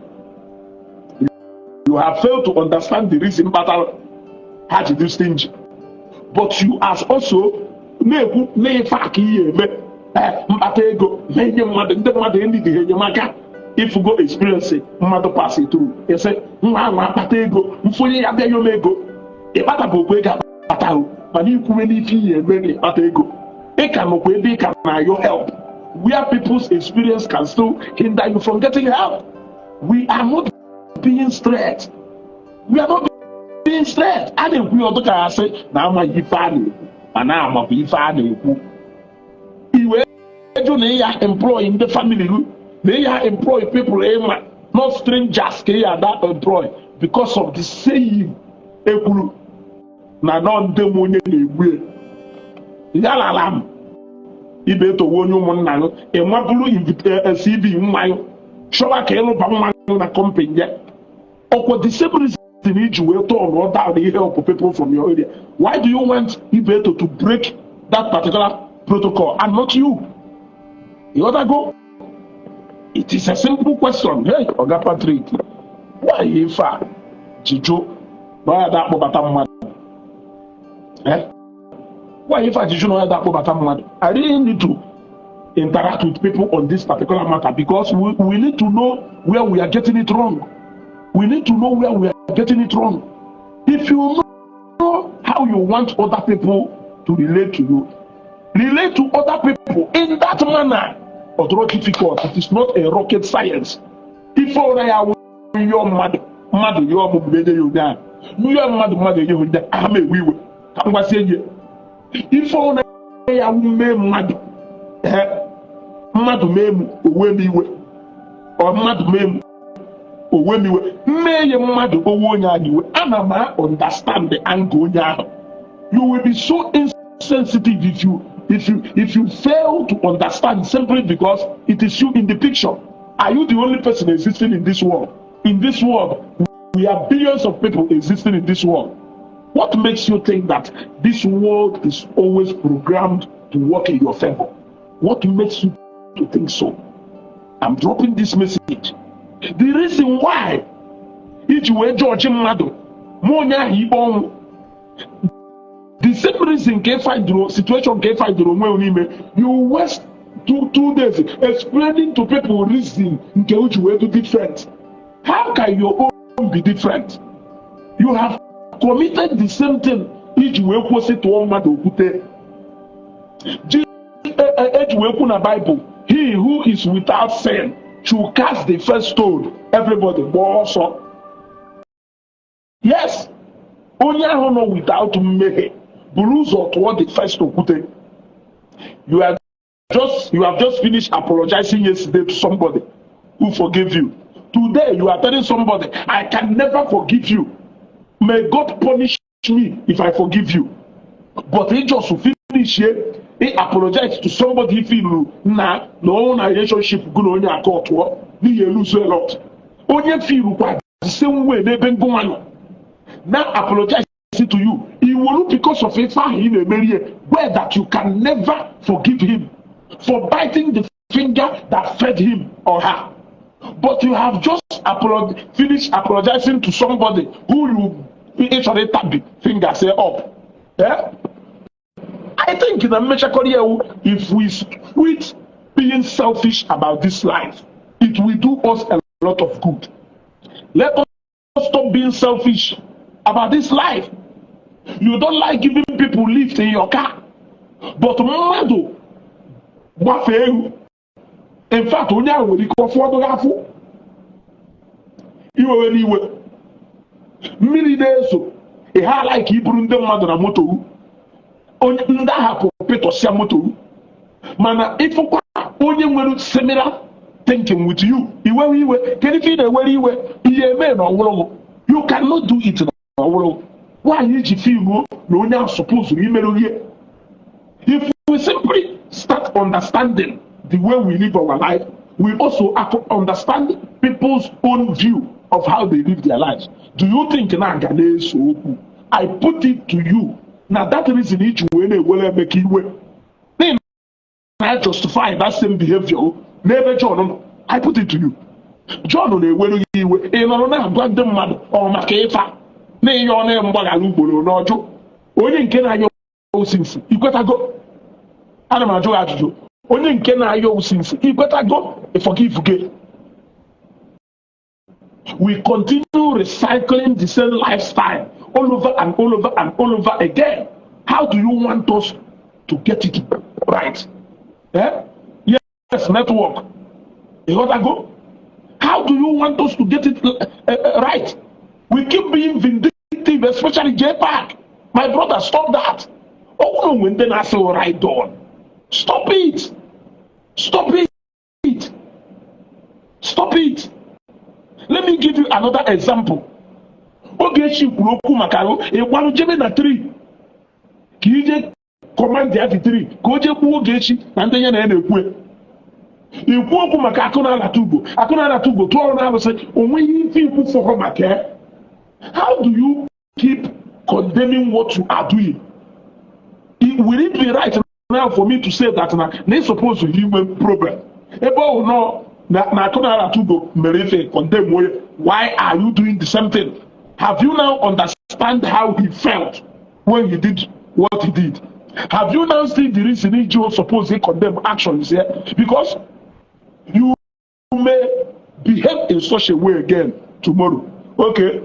You have failed to understand the reason kpatara ha ji dị stingy, but you as also na-ekwu na-efe aka ihe eme mkpata ego na-enye mmadụ, ndị mmadụ enidighi enyemaka. Ifugo experience mmadụ pass through, ese nwa ahụ akpata ego, mfonye ya bịa yom ego, ịkpatabụkwa ego akpata o, mana ikwuwe n'ife ihe eme na ịkpata ego, ị ka nọkwa ebe ị ka na-ayọ help, where people's experience can still hinder you from getting help. We are not being straight. We are not being straight. A na-ekwu ya ọdụ ka ya sị na amaghị ife a na-ekwu, mana amakwa ife a na-ekwu. Iwe jụ na ịya employ ndị family gị, na ịya employ people ịma, not strangers, ka ịya ada employ because of the saying ekwuru na nọ ndị m onye na-egbu ya lara m ibe etowe onye ụmụnna gị, ịmabụrụ CV mmanya chọba ka ịlụba mmanya na company ya. Ọkwa the same reason iji wee turn down ihe help people from your area, why do you want Ibeto to break that particular protocol and not you? You go. It is a simple question. Hey, Oga Patrick, why ife a ji jụ na ọ ya da akpọbata mmadụ? Eh? Why ife a ji jụ na ọ ya da akpọbata mmadụ? I really need to interact with people on this particular matter because we need to know where we are getting it wrong. We need to know where we are getting it wrong. If you know how you want other people to relate to you, relate to other people in that manner. Although difficult, it is not a rocket science. Ife ụra ya wụ yọọ mmadụ, mmadụ yọọ m mgbe enye ya onye ahụ, yọọ mmadụ, mmadụ enye ya onye ahụ, m ewe iwe ka m gwazie ihe. Ife ụra ya wụ mee mmadụ, ee, mmadụ mee m owe m iwe, ọ mmadụ mee m owe m iwe, mmee ya mmadụ owe onye ahụ iwe, ana m understand the anger onye ahụ. You will be so insensitive if you fail to understand simply because it is you in the picture. Are you the only person existing in this world? In this world, we are billions of people existing in this world. What makes you think that this world is always programmed to work in your favor? What makes you to think so? I'm dropping this message. The reason why iji wee judge mmadụ ma onye ahụ ikpe ọnwụ, the same reason ka ịfindro situation ka ịfindro onwe n'ime, you waste 2 days explaining to people reason nke o ji wee do different. How can your own be different? You have committed the same thing iji wee kwụsị tụọ mmadụ okwute. Eji wee kwu na Bible, "He who is without sin should cast the first stone." Everybody gbaa ọsọ. Yes. Onye ahụ nọ without mmehie buru ụzọ tụọ the first okwute. You have just finished apologizing yesterday to somebody who forgave you. Today you are telling somebody, "I can never forgive you. May God punish me if I forgive you." But he just finish here, he apologize to somebody, feel na ọ na relationship gụ na onye aka ọtụọ n'ihi lose a lot. Onye feel kwa the same way n'ebe ngụnwa nọ now apologize to you, iwolu because of ife ahụ ị na-emeri ya, where that you can never forgive him for biting the finger that fed him or her. But you have just finished apologizing to somebody who you ị chọrọ ịtabi finger say up. Yeah? I think na mmechakọrọ ya wụ, if we quit being selfish about this life, it will do us a lot of good. Let us stop being selfish about this life. You don't like giving people lift in your car, but mmadụ gbafee elu, in fact, onye ahụ nwere ike ọfụọdụ gị afụ iwewe n'iwe. Mmiri na-ezo, ị ha like iburu ndị mmadụ na moto, onye ndị agha kụ pịtọsịa moto, mana ịfụkwa onye nwere similar thinking with you, iwewe iwe. Kedu ife ị na-ewere iwe? Ihe eme na ọwụrụgụ, you cannot do it na ọwụrụgụ. Nwaanyị ji filuo na onye ahụ suppose imerụ ihe. If we simply start understanding the way we live our life, we also understand people's own view of how they live their lives. Do you think na aga na-eso okwu? I put it to you na that reason iji wee na-ewere Emeka iwe n'ihi na justify that same behavior n'ebe John nọ. I put it to you, John na-ewere gị iwe, ị nọrọ na-agwa ndị mmadụ ọ maka ịfa na ihe ọ na-mgbaghara ugboro n'ọjụ onye nke na-anya osinsi ikwetago. Ana m ajụ gị ajụjụ, onye nke na-ayọ osinsi ikwetago forgive gị. We continue recycling the same lifestyle all over and all over and all over again. How do you want us to get it right? Eh? Yes, network. Ịghọtago? How do you want us to get it right? We keep being vindictive, especially J Park. My brother, stop that. Ọ bụrụ onwe ndị na-asị right on. Stop it. Stop it. Stop it. Let me give you another example. Ogechi kwuru okwu maka ahụ ịgbalụ jebe na tree ka ije command ya dị tree ka o jee kwuo Ogechi na ndị ya na ya na-ekwu ikwu okwu maka akụ na-alata ugbo, akụ na-alata ugbo tụọ ọrụ na-arụsị onweghị ife ikwu fọrọ maka ya. How do you keep condemning what you are doing? Will it be right now for me to say that na ị suppose inwe problem ebe ọ nọ na akụ na-alata ugbo mere ife condemn onye? Why are you doing the same thing? Have you now understand how he felt when he did what he did? Have you now seen the reason he suppose he condemn actions here? Because you may behave in such a way again tomorrow. Okay,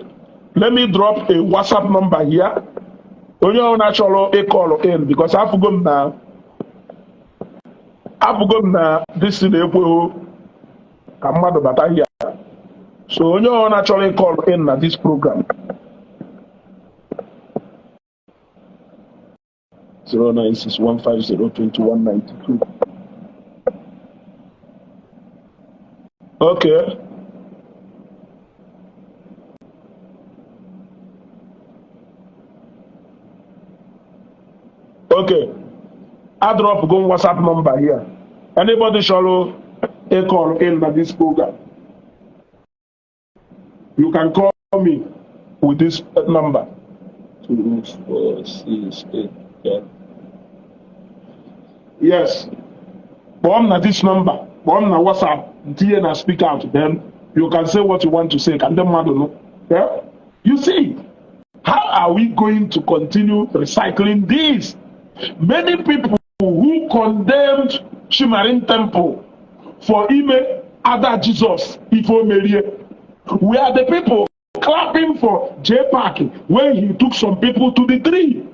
let me drop a WhatsApp number here. Onye ọbụla chọrọ ịcall in, because afụgo m na this na-ekweghị ka mmadụ bata here. So onye ọbụla chọrọ ịcall in na this program, 096-150-2192. Okay. Okay. I drop go WhatsApp number here. Anybody chọrọ ịcall in na this program, you can call me with this number. 2, 4, 6, 8, 10. Yes. Kpọọ m na this number. Kpọọ m na WhatsApp. Ntinye na speak out. Then you can say what you want to say. Ka ndị mmadụ nụ. Yeah? You see, how are we going to continue recycling this? Many people who condemned Chimarin Temple for ime Ada Jesus ife o merie, we are the people clapping for J Park when he took some people to the tree.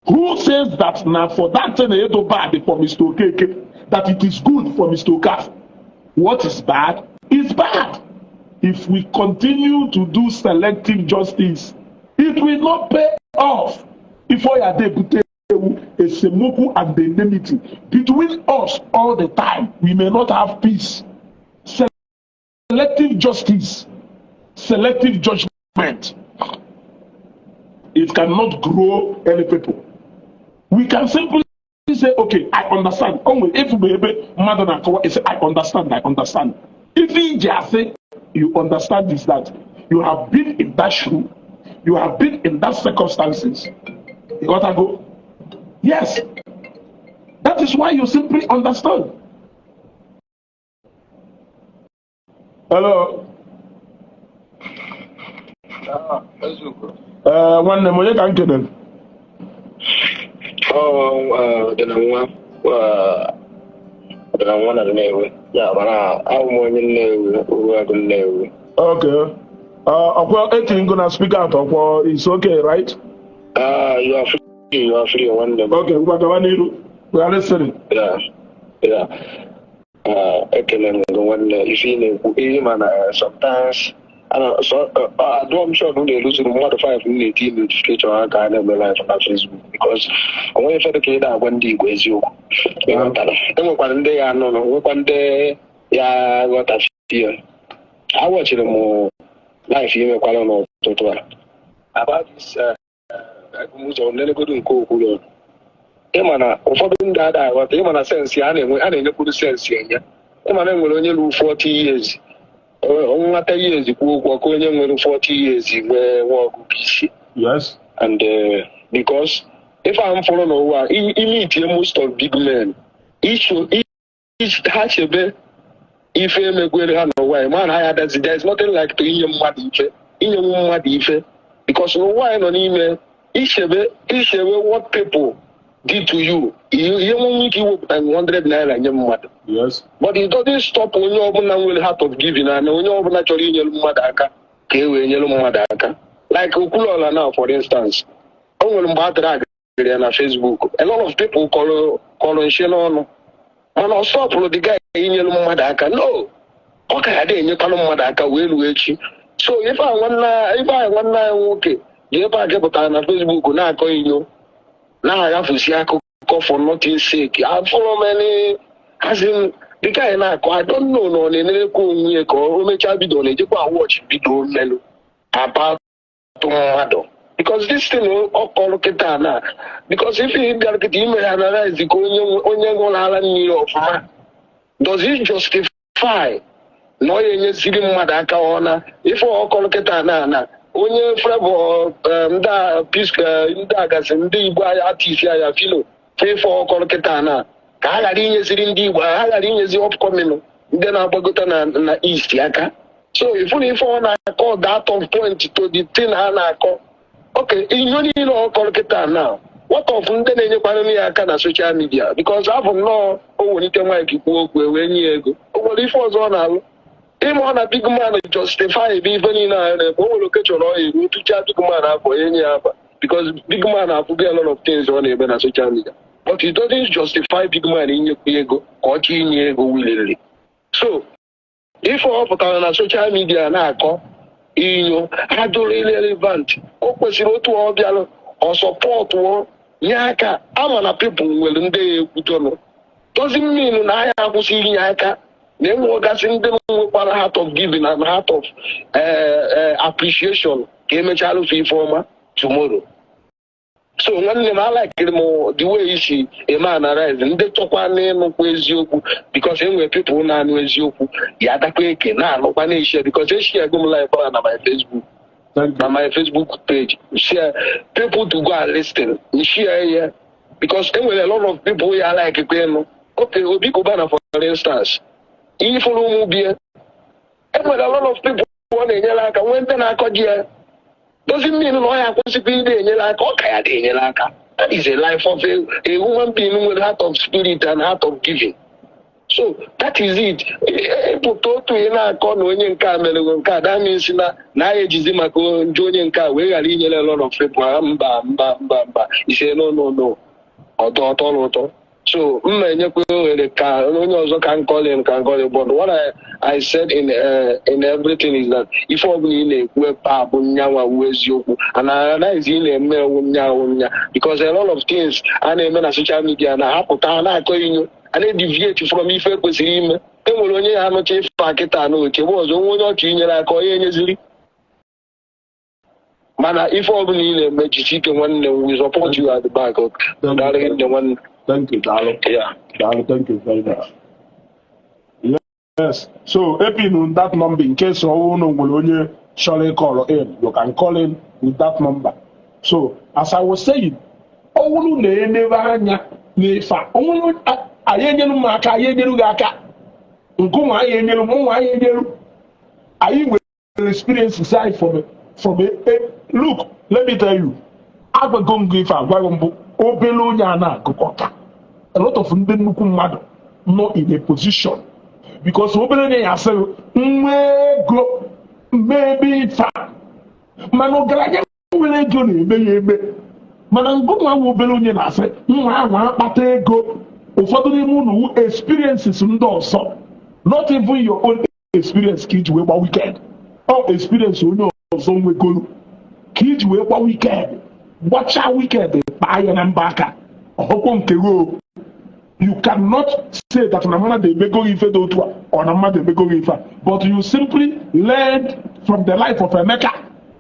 Who says that now for that thing e bad for Mr. Okeke, that it is good for Mr. Okafor? What is bad is bad. If we continue to do selective justice, It will not pay off. Ife ọ ya ebute ewu esemokwu and enmity between us all the time. We may not have peace. Selective justice, selective judgment, it cannot grow any people. We can simply say, "Okay, I understand." O nwere efu ebe mmadụ na-akọwa ese, "I understand, I understand." Ife iji asị you understand is that you have been in that shoe, you have been in that circumstances. You gotta go. Yes, that is why you simply understand. Hello. Ah, eziokwu. Ee, nwanne m, onye ka m kelere? Ọ dị na nwa na Nnewi. Ya mana abụ m onye Nnewi, Uruagụ Nnewi. Okay. Ọkwa etiri ngo na speaker atọ ọkwọ, is okay, right? Ah, you are free, you are free, nwanne m. Okay, ngwa, gaba n'iru. We are listening. Yeah. Ah, ekele m gị, nwanne. Ife ị na-ekwu ihe ma na sometimes ana so adụọ m sure na unu eluzuru mmadụ 5 m na-eti notification ha ka a na-eme live na Facebook, because o nweghị ife dị ka ị na-agwa ndị Igbo eziokwu. Ịghọtara? E nwekwara ndị ya anụnụ, nwekwa ndị ya ghọtafie. Awọchiri m live imekwara n'ụtụtụ a about this ụzọ nlegodo nke okwu ịma na ụfọdụ ndị ada aghọta. Ịma na sense a na-enwe, a na-enyekwuru sense enye. Ịma na enwere onye ruru 40 years, nwata years kwuo okwu ọka onye nwere 40 years nwee ọgụgụ isi. And because ife a m fụrụ n'ụwa, ime itie most of big men icho ha chebe ife emegwere ha n'ụwa a, ma na ha ya adazi. There is nothing like to inye mmadụ ife, inyenwu mmadụ ife, because n'ụwa anyị nọ n'ime, ichebe what people did to you, ihe nwenwe ike iwepụta 100 naira nye mmadụ. But it doesn't stop onye ọbụla nwere heart of giving na onye ọbụla chọrọ inyere mmadụ aka ka e wee nyere mmadụ aka, like Okwuluọla now, for instance. O nwere mgbe a tara agịrị ya na Facebook, a lot of people kọrọ nshi n'ọnụ, mana ọ stopụrụ the guy inyere mmadụ aka? No, ọ ka ya dị enyekwanụ mmadụ aka wee ruo echi. So ife a nwanne anyị nwoke ji ebe a kepụtara na Facebook na-akọ inyo, na-aghafusi akụkọ for nothing sake, afụrụ m any, as in, the guy na-akọ, I don't know na ọ na-enerekwa onwe ya ka o mechaa bido, ọ na-ejekwa watch bido mmelụ about mmadụ, because this thing ọ kọrọ kịta na, because if ị bịara kịta ime ya analyze ka onye ṅụrụ ara mmiri ọfụma, does it justify na ọ ya enyeziri mmadụ aka? Ọ na ife ọ kọrọ kịta na onye Flavour, ndị a ndị agasị ndị Igbo artist ya filo ife ọkọrọ kịta na ka ha ghara inyeziri ndị Igbo, ha ghara inyezi upcoming ndị na-agbagota na East aka. So ifu na ife ọ na-akọ that of point to the thing ha na-akọ. Okay, ihe niile ọ kọrọ kịta na, what of ndị na-enyekwara ya aka na social media? Because abụ nnọọ o welite mic kwuo okwu e wee nye ya ego. O nwere ife ọzọ ọ na-alụ? Ịma ọ na big man justify ebe ife niile ahụ na-eme. O nwere oke chọrọ ọ eru tụchaa big man afọ enye ya afa, because big man afụgo a lot of things ọ na-eme na social media, but it doesn't justify big man inyekwu ego ka ọ chọọ inye ego willingly. So ife ọ pụtara na social media na-akọ inyo adụrụ irrelevant. O kwesịrị otu ọ bịalụ ọ supportụọ, nye aka. Ama na people nwere ndị ya ekwutọnụ, doesn't mean na anyị akwụsị inye aka na enwegasị ndị nwekwara heart of giving and heart of appreciation ka emechaa alụfe ife ọma tomorrow. So nwanne m, alikiri m the way isi eme analyze. Ndị chọkwa n'ịnụkwa eziokwu, because enwere people na-anụ eziokwu ya adakwa eke na-anụkwa na-eshare, because eshare go m live na my Facebook. Thank Na you. my Facebook page, share people to go and listen, share ya, because enwere a lot of people ya like kwe ịnụ. Okay, Obi Cubana, for instance, ifuru ụmụ bie, enwere a lot of people ọ na-enyere aka, nwee ndị na-akọ ji ya, doesn't mean na ọ ya akwụsịkwa ị na-enyere aka. Ọ ka ya na-enyere aka. That is a life of a human being nwere heart of spirit and heart of giving. So that is it. Ịpụta otu ị na-akọ na onye nke a mere nke a, that means na ya ejizi maka njọ onye nke a wee ghara inyere a lot of people. Mba, mba, mba, mba, ise, no, no, no, ọtọ ọtọ ụtọ. So m na-enyekwa ohere ka onye ọzọ ka nkọlin, but what I said in everything is that ife ọbụla ị na-ekwu ebe a bụ nyanwa wu eziokwu, and analyze ị na-eme ewu nya wu nya, because a lot of things a na-eme na social media na hapụta ha na-akọ inyo, a na-deviate from ife kwesịrị ime. E nwere onye ya anụcha ife a kịta na oche ọzọ, onwe onye ọchọ inyere aka, onye enyeziri. Mana ife ọbụla ị na-eme, jisi ike, nwanne m. We support you at the back. Daalụ nne, nwanne. Thank you, Daalụ. Daalụ, thank you very much. Yes. So, epin that number in case unu nwere onye chọrọ call in, you can call in with that number. So, as I was saying, ọ bụrụ na enebe anya n'ife a, ọ bụrụ anyị enyelu m aka, anyị enyelu gị aka, nkụnwa anyị enyelu, mụnwa anyị enyelu, anyị nwere experiences anyị from a, look, let me tell you, agwago m gị ife agwaghị mbụ, obere onye a na-agụkọta a lot of ndị nnukwu mmadụ nọ in a position, because obere onye ya asịrị nwa ego mmebe ife a, mana ọgaranya nwere ego na-eme ya eme, mana ngụnwa nwa obere onye na-asị nwa ahụ akpata ego. Ụfọdụ n'ime unu wu experiences ndị ọzọ, not even your own experience, ka iji wee gba weekend. Ọ experience onye ọzọ nwegolu ka iji wee gba weekend, gbachaa weekend, kpaa ya na mba aka ọhụkwụ nke gị o. You cannot say that na mmadụ emego gị ife dị otu a or na mmadụ emego gị ife a, but you simply learned from the life of Emeka.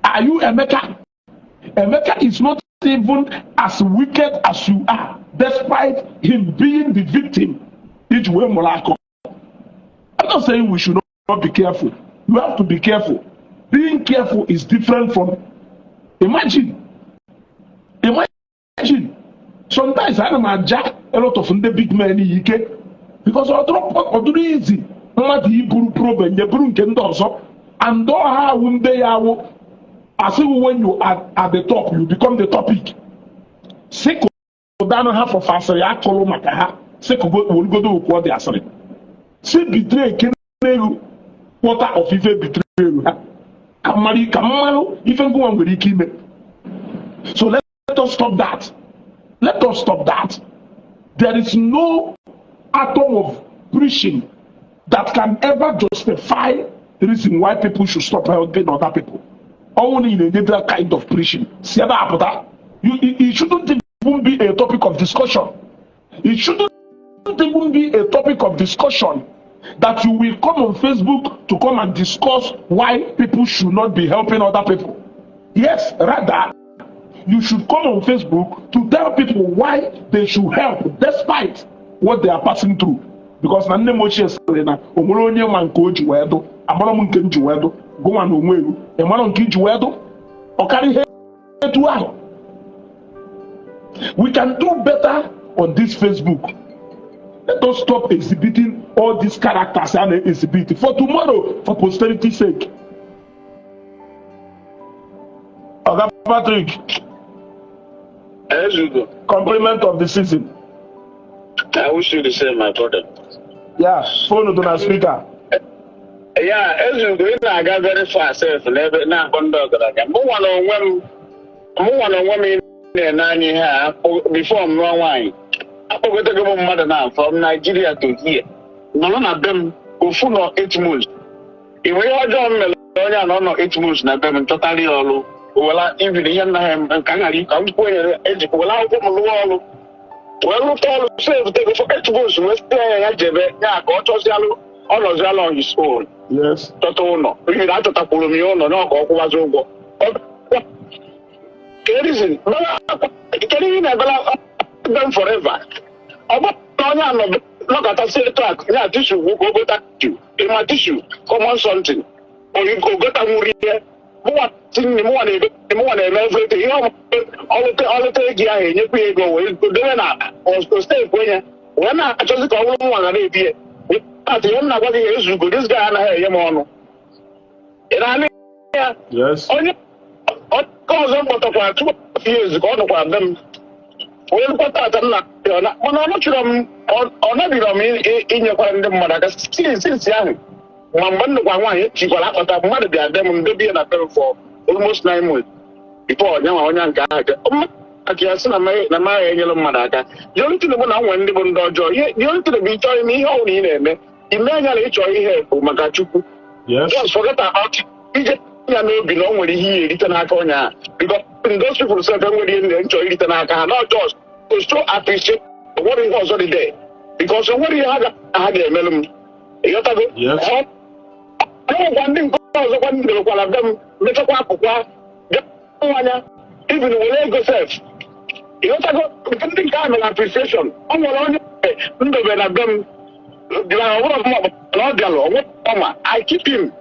Are you Emeka? Emeka is not even as wicked as you are, despite him being the victim iji wee mụrụ akọ. I'm not saying we should not be careful. You have to be careful. Being careful is different from, imagine, sometimes ana m aja a lot of ndị big men yi ike, because ọ dụrụ easy mmadụ iburu problem nye buru nke ndị ọzọ, and ọha awụ ndị ya awụ asịghị. When you are at the top, you become the topic. Si kụdanụ ha fọfọ asịrị akụrụ maka ha, si welugodo okwu ọ dị asịrị, si betray keneru quarter of ife betray ha, ka mmadụ ka mmanụ ife ngụnwa nwere ike ime. So let us stop that. Let us stop that. There is no atom of preaching that can ever justify the reason why people should stop helping other people. Ọnwụ na ị na-enye that kind of preaching, si ebe a pụta. It shouldn't even be a topic of discussion. It shouldn't even be a topic of discussion that you will come on Facebook to come and discuss why people should not be helping other people. Yes, rather, you should come on Facebook to tell people why they should help despite what they are passing through. Because na nne m ochie sịrị na o nwere onye ma nke o ji wee dụ. Amara m nke m ji wee dụ, gụnwa na onwe elu ịmara nke iji wee dụ, ọ karịa ihe etu ahụ. We can do better on this Facebook. Let us stop exhibiting all these characters a na-exhibit for tomorrow, for posterity's sake. Oga Patrick. Ezugo. Compliment of the season. I wish you the same, my brother. Yeah, phone dị na speaker. Yeah, Ezugo, ị na-aga very fast sef n'ebe na-akpọ ndị ọgaranya. Mụnwa na onwe m ị na-ene anya ihe a before m nụọ nwaanyị. Akpọgotego m mmadụ na from Nigeria to here. Nọrọ na be m ofu nọ 8 months. Ị nwere ihe ọjọọ m mere onye a na ọ nọ 8 months na be m, chọtara ya ọrụ, wela even ihe nna ha ka m ghara ka m kwenyere ejikwa wela akwụkwọ m lụọ ọrụ, wee rụta ọrụ, save tego for 8 months, wee site ya ya jebe ya ka ọ chọzialụ, ọ nọzialụ on his own. Chọta ụlọ ihe na achọtakwuru m ya ụlọ na ọka ọ kwụwazi ụgwọ. Kedu kedu ihe na-ebela them forever? Ọ bụrụ na onye a nọ nọkọtasị etu a ya tissue gwụ ka o gota tissue, ịma tissue, common something, ogotanwuru ihe mụnwa tinye, mụnwa na-ego, mụnwa na-eme everything. Ihe ọlụta ọlụta ego ahụ, enyekwa ya ego wee dobe na steepụ onye wee na-achọzi ka ọ bụrụ mụnwa ga na-ebi ya. Atụ ihe m na-agwa gị, ezugo, this guy anaghị enye m ọnụ. Ị na-anụ ya? Yes. Onye ọzọ m kpọtakwara 2 years ka ọ nọkwara be m onye nkwata tata nna ya, mana ọ nọchiri m, ọ nọbiri m inyekwara ndị mmadụ aka since ahụ. Ma mgbe m nụkwa nwaanyị, ejikwara akpata mmadụ bịa be m, ndobe ya na be m for almost 9 months before onye nwa onye nke ahụ bịa. Aka ya sị na ma ya enyere mmadụ aka. The only thing bụ na nwere ndị bụ ndị ọjọọ. Ihe the only thing bụ, ịchọ ime ihe ọbụla ị na-eme, ime anya na ịchọ ihe bụ maka Chukwu. Just forget about it. Ije ya n'obi na o nwere ihe ihe erite n'aka onye ahụ, because those people sef enwere ihe nchọ irite n'aka ha, not just to show appreciate. O nwere ihe ọzọ dị there, because o nwere ihe ha ga-emelụ m, ịghọtago? Yes. Ọ nwekwa ndị nke ọzọkwa ndị debekwara be m, mechakwa apụkwa bịa anya, even were ego sef, ịghọtago? Nke ndị nke a mere appreciation. Ọ nwere onye ndobe na be m bịara, ọ bụrụ mma na ọ bịalụ onwe ọma. I keep him.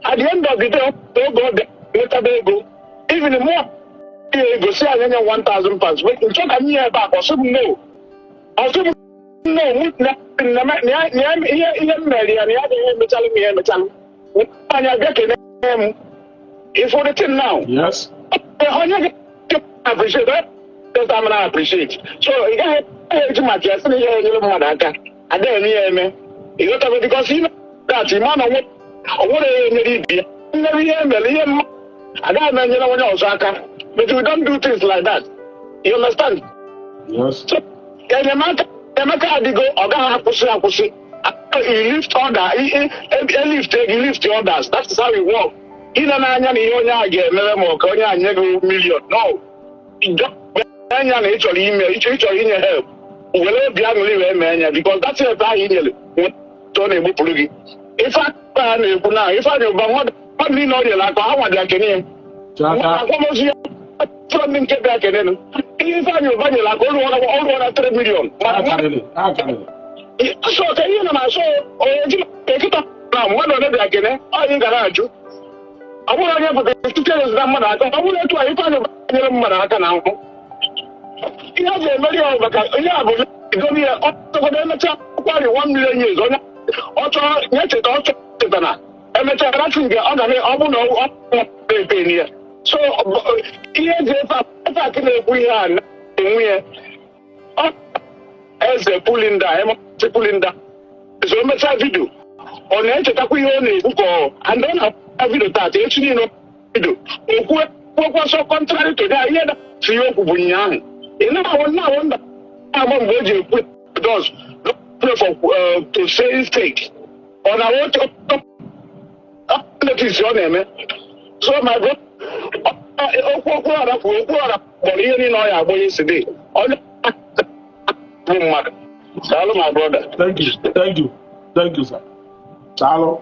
At the end of the day, oge ọ bịa nwetaba ego, even mụ ya ego si anya nye £1000 nchọ ka m nye ebe a ka ọ sị m no, ọ sị m no, mụ na ihe m mere ya na ya agaghị emechalụ m ya emechalụ anya bịa kene m. Ifo the thing now? Yes. Onye ga appreciate onye I'm na appreciate, so ị gaghị eji maka ya sị na ihe enyere mmadụ aka adịghị eme ya eme, ịghọtago? Because ime that, ịma na o nwere ihe enyere ibi ya nyere ihe emere ihe mma agaghị m enyere onye ọzọ aka. But we don't do things like that, you understand? Yes. So enyemaka adịgo, ọ gaghị akwụsị akwụsị. You lift other, e lift gị, lift others. That is how it work. Ịna n'anya na ihe onye a ga-emere ma ọ ka onye a nye gị million, no. Anya na ị chọrọ ime, ịchọrọ inye help, were obi aṅụrị wee mee anya, because that help ahụ i nyere ọ na-egbupụrụ gị. Ife a na-ekwu na Ifeanyị Ụba, mmadụ niile ọ nyere aka, ha nwa bịa kene ya. Akwamozu ya fọrọ ndị nke bịa kenenu. Ihe Ifeanyị Ụba nyere aka, o ruola 3 million. Ha karịrị, ha karịrị. So ka ihe na na-asọ onye ji ekịta na mmadụ ole bịa kene onye gara ajụ, ọ bụrụ onye pụtara site na mmadụ aka, ọ bụrụ etu a Ifeanyị Ụba nyere mmadụ aka na ahụhụ, ihe a ga-emeri ya maka ihe a bụ idomi ya ọtọgodo emechaa kwari 1 million years, onye ọ chọrọ ya cheta, ọ chọrọ cheta na emechaa rachi nke ọ ga ọ bụ na ọ epe ya. So ihe eji efe akị na-ekwu ihe a na-enwe ya eze pulinda emesi pulinda. So o mechaa video, ọ na-echetakwa ihe ọ na-ekwu ka ọ and ọ na-akwa video taata, echi niile video okwu kwekwa. So contrary to that, ihe si ya okwu bụ ụnyaahụ, ị na-ahụ nda agba mgbe o ji ekwu dos pray for to say sake ọ na notice ọ na-eme. So my brother, okwu ọra kwuru, okwu ọra kpọrọ ihe niile ọ ya agba yesterday, onye bụ mmadụ. Daalụ, my brother. Thank you, thank you, thank you, sir. Daalụ.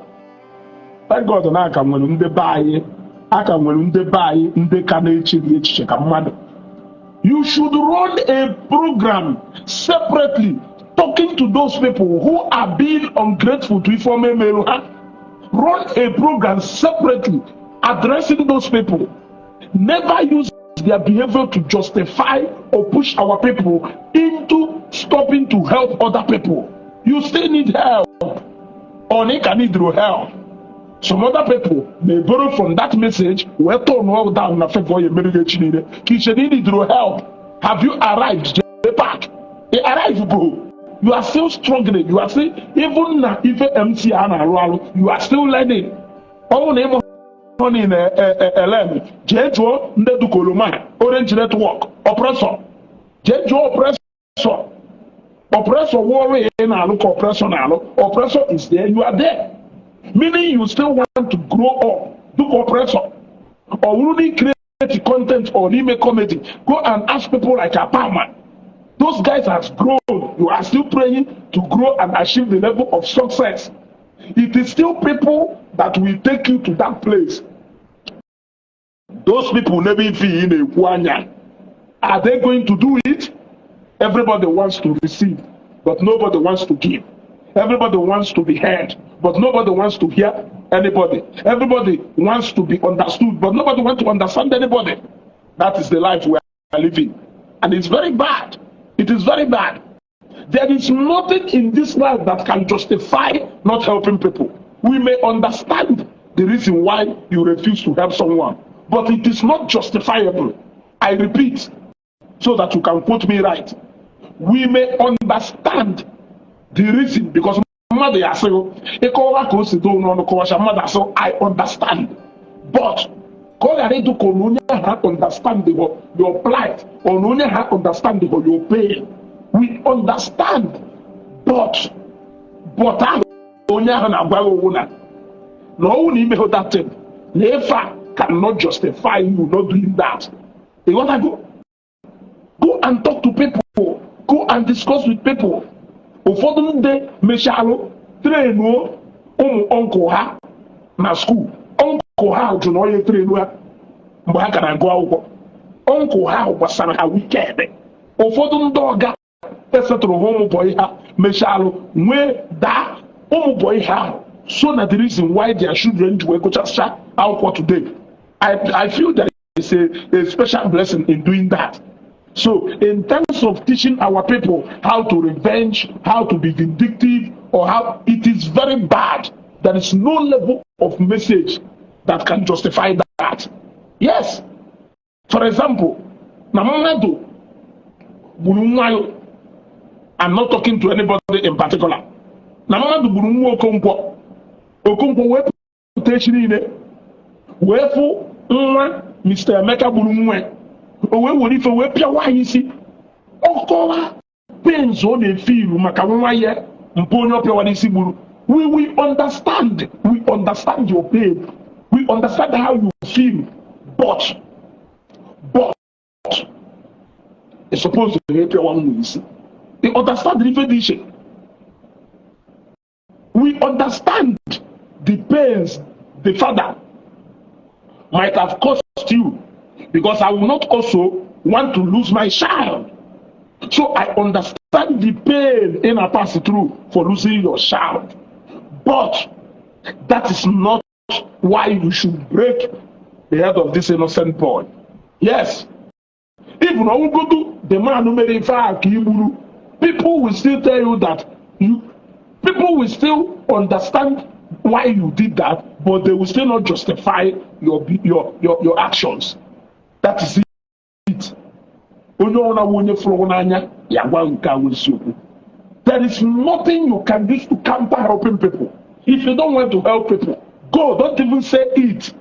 Thank God na aka nwere ndị be anyị, aka nwere ndị be anyị ndị ka na-echeghị echiche ka mmadụ. You should run a program separately talking to those people who are being ungrateful to Ifeoma Emeru ha. Run a program separately addressing those people. Never use their behavior to justify or push our people into stopping to help other people. You still need help. Or they can need help. Some other people may borrow from that message wee turn all down na favor ya emere echi niile ka iche na need help. Have you arrived, J Park? Ị arrive go. You are still struggling. You are still, even na ife MC a na-arụ arụ, you are still learning. Ọ bụrụ na ịmụ honey na elem, jee jụọ ndị dukoloma Orange Network oppressor, jee jụọ oppressor. Oppressor wụọrụ ya ị na-alụ ka oppressor na-alụ. Oppressor is there, you are there, meaning you still want to grow up dụka oppressor. Ọ bụrụ na create content or n'ime comedy, go and ask people like Apama. Those guys has grown. You are still praying to grow and achieve the level of success. It is still people that will take you to that place. Those people never ife ị na-ekwu anya, are they going to do it? Everybody wants to receive, but nobody wants to give. Everybody wants to be heard, but nobody wants to hear anybody. Everybody wants to be understood, but nobody wants to understand anybody. That is the life we are living, and it's very bad. It is very bad. There is nothing in this life that can justify not helping people. We may understand the reason why you refuse to help someone, but it is not justifiable. I repeat, so that you can quote me right. We may understand the reason, because mmadụ ya asịghị ịkọwa ka o si doo n'ọnụ kọwacha, mmadụ asị, "I understand," but Ka ọ ghara ịdụ ka ọ na onye ahụ understand your plight or na onye ahụ understand your pain. We understand, but ahụ onye ahụ na-agwa gị owu na ọnwụ na imehụ that thing na ife a cannot justify you not doing that. Ịghọtago? Go and talk to people, go and discuss with people. Ụfọdụ ndị mechalụ trainuo ụmụ uncle ha na school, uncle ha jụ na onye trainu ha mgbe ha ka na-agụ akwụkwọ, uncle ha gbasara ha weekend. Ụfọdụ ndị ọga esetụrụ ha ụmụ boy ha mechalụ nwee daa ụmụ boy ha ahụ, so na the reason why their children ji wee gụchasịcha akwụkwọ today. I feel there is a special blessing in doing that. So in terms of teaching our people how to revenge, how to be vindictive, or how it is very bad. There is no level of message that can justify that. Yes. For example, na mmadụ gburu nwa ya. I'm not talking to anybody in particular. Na mmadụ gburu nwa Okonkwo. Okonkwo wee pụta echi niile wee fụ nwa Mr. Emeka gburu nwa ya. O wee were ife wee pịawa ya isi. Ọkọwa pains ọ na-efe iru maka nwa ya mpụ onye ọ pịawara isi gburu. We understand. We understand your pain. We understand how you feel. But it's supposed to pịawa nwa isi. You understand ife dị iche. We understand the pains the father might have caused you, because I will not also want to lose my child. So I understand the pain in a pass through for losing your child. But that is not why you should break the head of this innocent boy. Yes. Even Owugodu, the man who made ife a ka igburu, people will still tell you that you people will still understand why you did that, but they will still not justify your actions. That is it. Onye ọbụla wụ onye fụrụ n'anya ya gwa nke a wụ eziokwu. There is nothing you can use to counter helping people. If you don't want to help people, go. Don't even say it.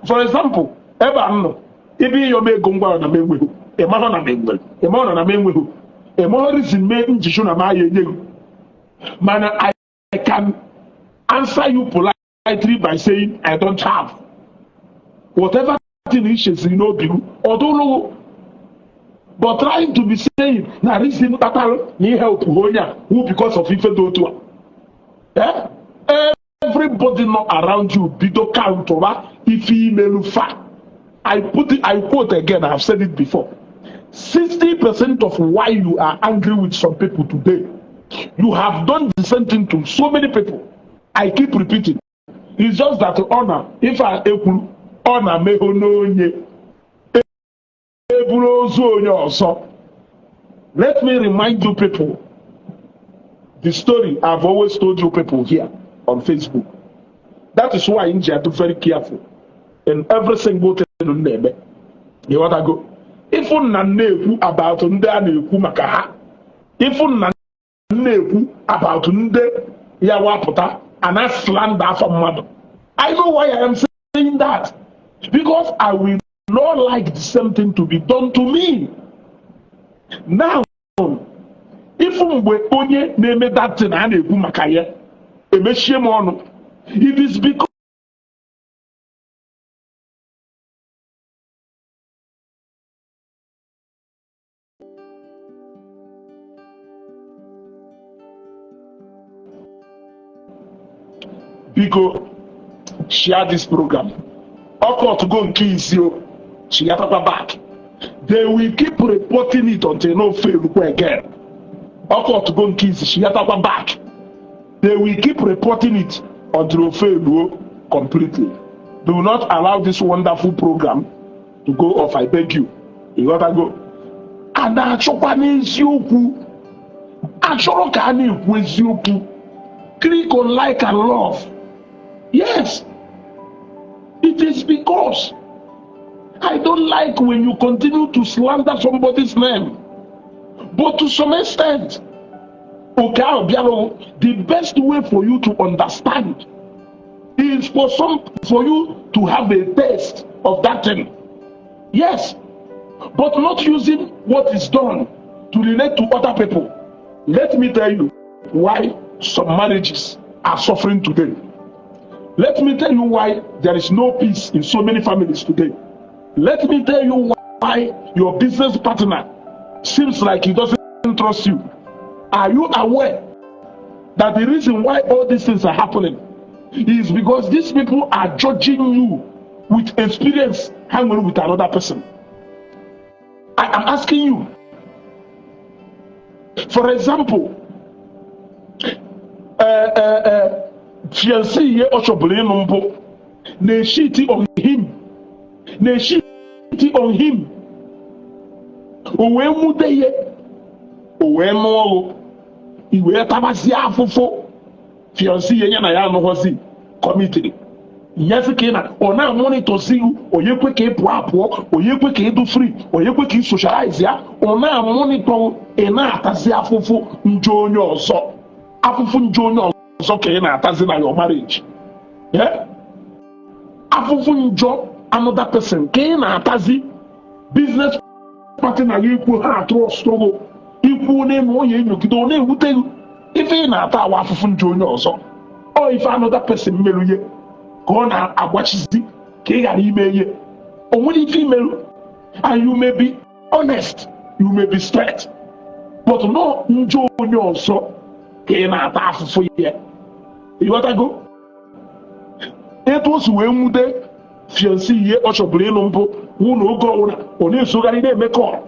For example, ebe a m nọ, ebe ịyọ m ego ngwa na m enweghị, ịmahụ na m enwere, ịmahụ na m enweghị, ịmahụ reason mee njiju na m aya enye gị. Mana I can answer you politely by saying I don't have. Whatever thing i cheziri n'obi m, ọ dụrụ. But trying to be saying na reason kpatara na ihe help onye a wụ because of ife dị otu a. Eh? Everybody nọ around you bido countụba ife imelu fa. I put it, I quote again, I have said it before. 60% of why you are angry with some people today, you have done the same thing to so many people. I keep repeating. It's just that honor, if I ekwuru, ọ na-amehụ n'onye eburu ozu onye ọzọ. Let me remind you people the story I've always told you people here on Facebook. That is why m ji adị very careful in every single thing m na-eme. Ịghọtago? Ịfụ na m na-ekwu about ndị a na-ekwu maka ha. Ịfụ na m na-ekwu about ndị ya wapụta and I slander afọ mmadụ. I know why I am saying that. Because I will not like the same thing to be done to me. Now, ịfụ mgbe onye na-eme that thing a na-ekwu maka ya emechie m ọnụ. It is because biko share this program. Ọkọtụgo nke isi o chigatakwa back. They will keep reporting it until no fail again. Ọkọtụgo nke isi chigatakwa back. They will keep reporting it until o fail completely. Do not allow this wonderful program to go off, I beg you. You gotta go. A na-achọkwa n'eziokwu. Achọrọ ka a na-ekwu eziokwu. Click on like and love. Yes. It is because I don't like when you continue to slander somebody's name. But to some extent, okay, Obialo, the best way for you to understand is Is for you to have a taste of that thing. Yes, but not using what is done to relate to other people. Let me tell you why some marriages are suffering today. Let me tell you why there is no peace in so many families today. Let me tell you why your business partner seems like he doesn't trust you. Are you aware that the reason why all these things are happening is because these people are judging you with experience hanging with another person? I am asking you. For example, fiancé ihe ọ chọburu ịnụ mbụ na-echeat on him, na-echeat on him. O wee nwude ihe, o wee nụọ ọrụ, i wee tabazie afụfụ fiancé ihe ya na ya anụghọzi committed nyezi ka ị na ọ na-amonitorzi gị. Onye kwe ka ị pụọ apụọ, onye kwe ka ị dụ free, onye kwe ka ị socialize ya, ọ na-amonitor. Ị na-atazi afụfụ njọ onye ọzọ, afụfụ njọ onye ọzọ ka ị na-atazi na your marriage. Yeah? Afụfụ njọ another person ka ị na-atazi. Business partner gị ikwu ha trust gị, ikwu n'elu onye enyogide, ọ na-ewute gị. Ife ị na-ata awa afụfụ njọ onye ọzọ. Ọ ife another person merụ ihe ka ọ na-agbachizi ka ị ghara ime ihe. O nwere ife imerụ, and you may be honest, you may be straight, but no, njọ onye ọzọ ka ị na-ata afụfụ ihe. Ịghọtago etu o si wee nwude fiancé ihe ọ chọburu ịnụ mbụ wụ na oge ọbụla ọ na-esogharị na-eme call,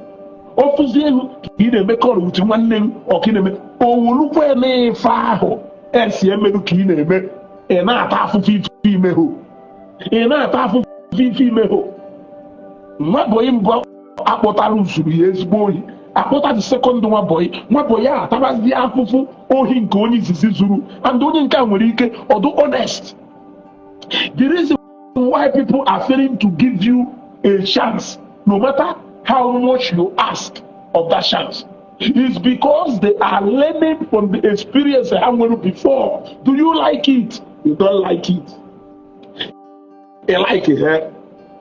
ọ fụzie ego ka ị na-eme call with nwanne gị, ọ ka ị na-eme owolukwe n'ife ahụ esi emerụ ka ị na-eme. Ị na-ata afụfụ ife imehụ, ị na-ata afụfụ ife imehụ. Nwa boy mbụ akpọtara usoro ya ezigbo ohi, akpọta the second nwa boy. Nwa boy a atabazie afụfụ ohi nke onye izizi zuru, and onye nke a nwere ike ọdụ honest. The reason why people are failing to give you a chance, no matter how much you ask of that chance, is because they are learning from the experience they had before. Do you like it? You don't like it. You like it, eh?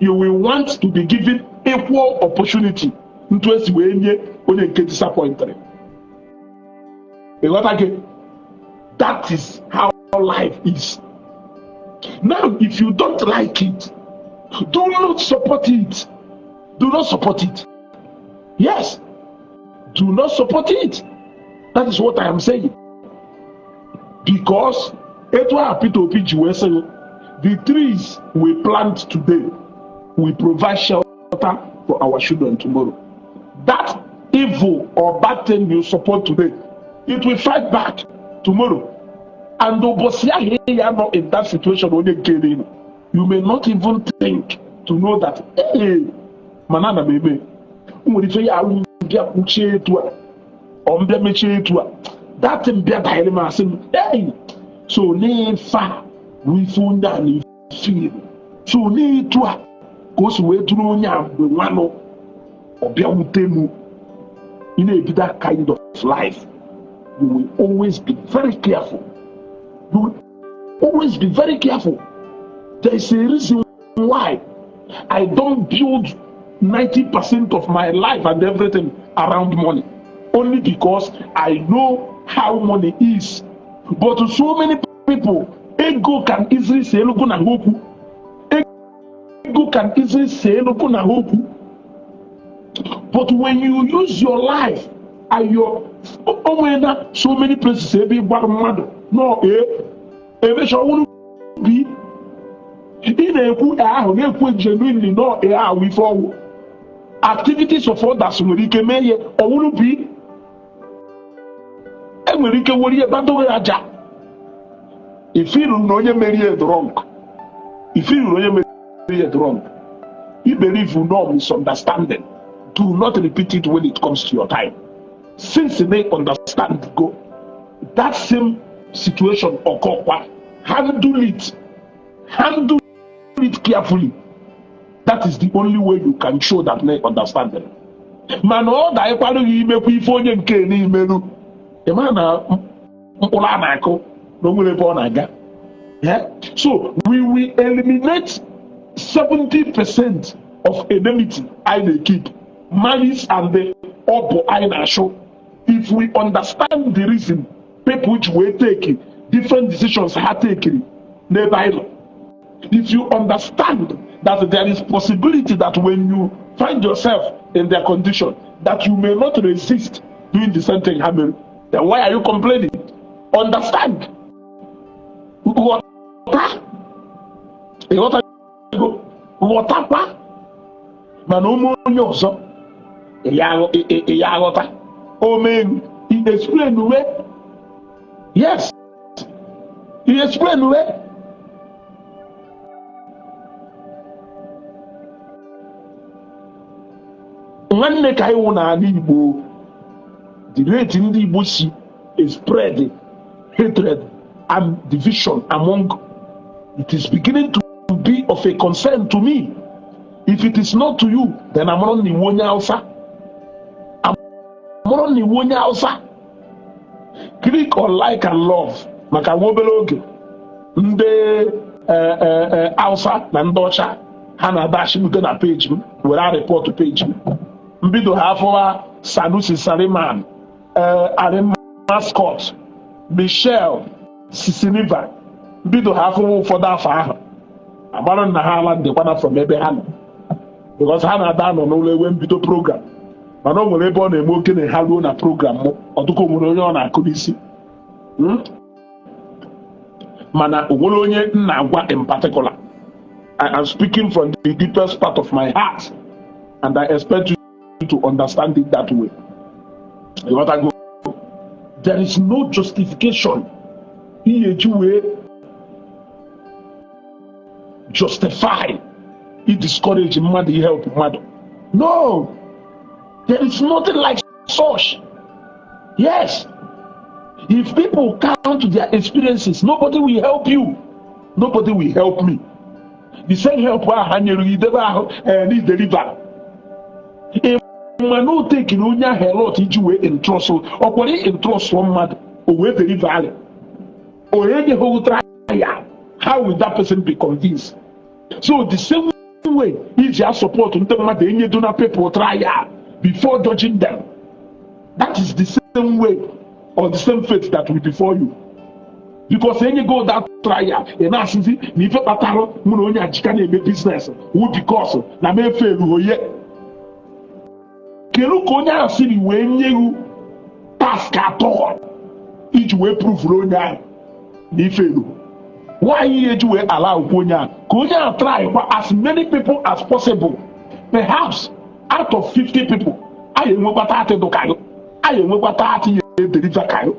You will want to be given equal opportunity. Ntu esi wee nye onye nke disappointed. Ịghọta gị? That is how life is. Now, if you don't like it, do not support it. Do not support it. Yes. Do not support it. That is what I am saying. Because etu a Peter Obi ji wee sị, the trees we plant today will provide shelter for our children tomorrow. That evil or bad thing you support today, it will fight back tomorrow. And ụbọchị ahụ ya nọ in that situation onye nke nọ, you may not even think to know that, hey, mana ana m eme o nwere ife ya ahụ mbịa kpuchie etu a, ọ mbịa mechie etu a, that thing bịa danyere m, asị m, hey, so n'ife a bụ ife onye a na-efe, so n'etu a ka o si wee duru onye a mgbe nwanụ ọ bịa wute m. Ị na-ebi that kind of life, you will always be very careful. You will always be very careful. There is a reason why I don't build 90% of my life and everything around money, only because I know how money is. But to so many people, ego can easily say ego na okwu. Ego can easily say ego na okwu. But when you use your life and your o nwere na so many places ebe ị gwara mmadụ nọ ee emecha ọwụrụ bi ị na-ekwu ee ahụ na-ekwu genuinely nọ ee ahụ ife ọwụ, activities of others nwere ike mee ihe ọwụrụ bi enwere ike were ihe gbadoro aja ifiru na onye merie drunk, ifiru na onye merie drunk. You believe no misunderstanding, do not repeat it when it comes to your time. Since they understand go that same situation occur, handle it, handle it carefully. That is the only way you can show that they understand them. Mana ọ da-ịkwado gị imekwa ife onye nke n'imerụ, ị ma na mkpụrụ a na-akụ na o nwere ebe ọ na-aga. Yeah? So we will eliminate 70% of enmity anyị na-keep, malice and the ọbụ anyị na-achụ, if we understand the reason people ji wee take different decisions ha take n'ebe anyị nọ. If you understand that there is possibility that when you find yourself in their condition, that you may not resist doing the same thing ha mere, then why are you complaining? Understand, ghọta, ịghọtago, ghọtakwa. Mana ụmụ onye ọzọ ya aghọta omenu, he explain we. Yes, he explain we. Nwanne, ka anyị wụ n'ala Igbo, the rate ndị Igbo si spread hatred and division among it is beginning to be of a concern to me. If it is not to you, then amụrụ na iwu onye Hausa, amụrụ na iwu onye Hausa. Click on like and love, maka nwa obere oge ndị Hausa na ndị ọcha ha na-adashibute na page m were report page m mbido ha afọwa Sanusi Sariman, Arima Scott, Michelle Sisiniva, mbido ha afọwa ụfọdụ afọ ahụ agbara na ha ala ndịkwana from ebe ha nọ, because ha na-ada anọ n'ụlọ ewe mbido program. Mana o nwere ebe ọ na-eme okenye ha ruo na program mụ ọtụkọ nwere onye ọ na-akụ n'isi. Mana o nwere onye m na-agwa in particular. I am speaking from the deepest part of my heart, and I expect you to understand it that way. Ịghọtago? There is no justification ihe eji wee justify i discourage mmadụ help mmadụ. No, there is nothing like such. Yes, if people count their experiences, nobody will help you, nobody will help me. The same help ahụ ha nyere gị idebe ahụ na deliver mana o tekiri onye ahụ a lot iji wee entrust ọ kwere entrust mmadụ o wee deliver alị onye nyeghị trial. How will that person be convinced? So the same way iji a support ndị mmadụ enyedona people trial before judging them, that is the same way or the same fate that will befall you, because enyego that trial, ị na-asịzi na ife kpatara mụ na onye ajika na-eme business wu because na m efe erughị. Kedu ka onye ahụ siri wee nye gị task atọ iji wee prove onye ahụ na ife eru nwaanyị ya eji wee ala okwu onye ahụ ka onye ahụ try kwa as many people as possible? Perhaps out of 50 people, anyị enwekwa 30 dụkayo, anyị enwekwa 30 ya edeliver kayo.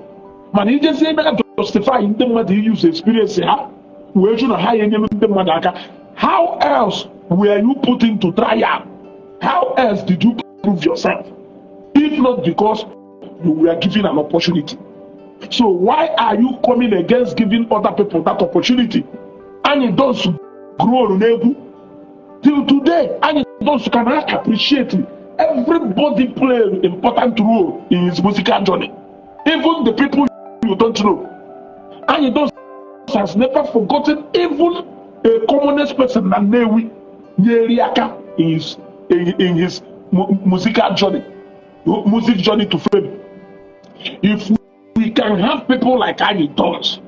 Mana ijezie ebe a justify ndị mmadụ use experience ha wee jụ na ha ya enyere ndị mmadụ aka, how else were you put into trial? How else did you prove yourself if not because you were given an opportunity? So why are you coming against giving other people that opportunity? Anyị dos grow n'egwu till today. Anyị dos can appreciate everybody play an important role in his musical journey, even the people you don't know. Anyị dos has never forgotten even a commonest person na Nnewi nyere aka in his musical journey, music journey to fame. If we can have people like Anyị Dons,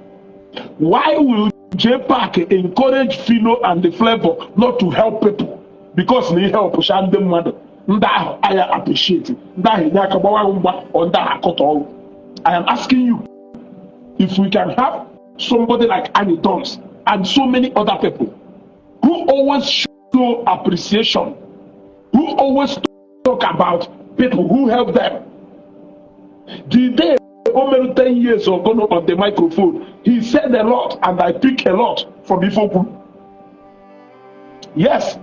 why will J Park encourage Phyno and the Flavor not to help people? Because na help sha ndị mmadụ ndị ahụ anya appreciate ndị ahụ enye aka gbawa mgba ọ ndị ahụ akọta ọrụ. I am asking you, if we can have somebody like Annie Dons and so many other people who always show appreciation, who always talk about people who help them. The day Omeru 10 years ago on the microphone, he said a lot, and I pick a lot from Ifokwu. Yes.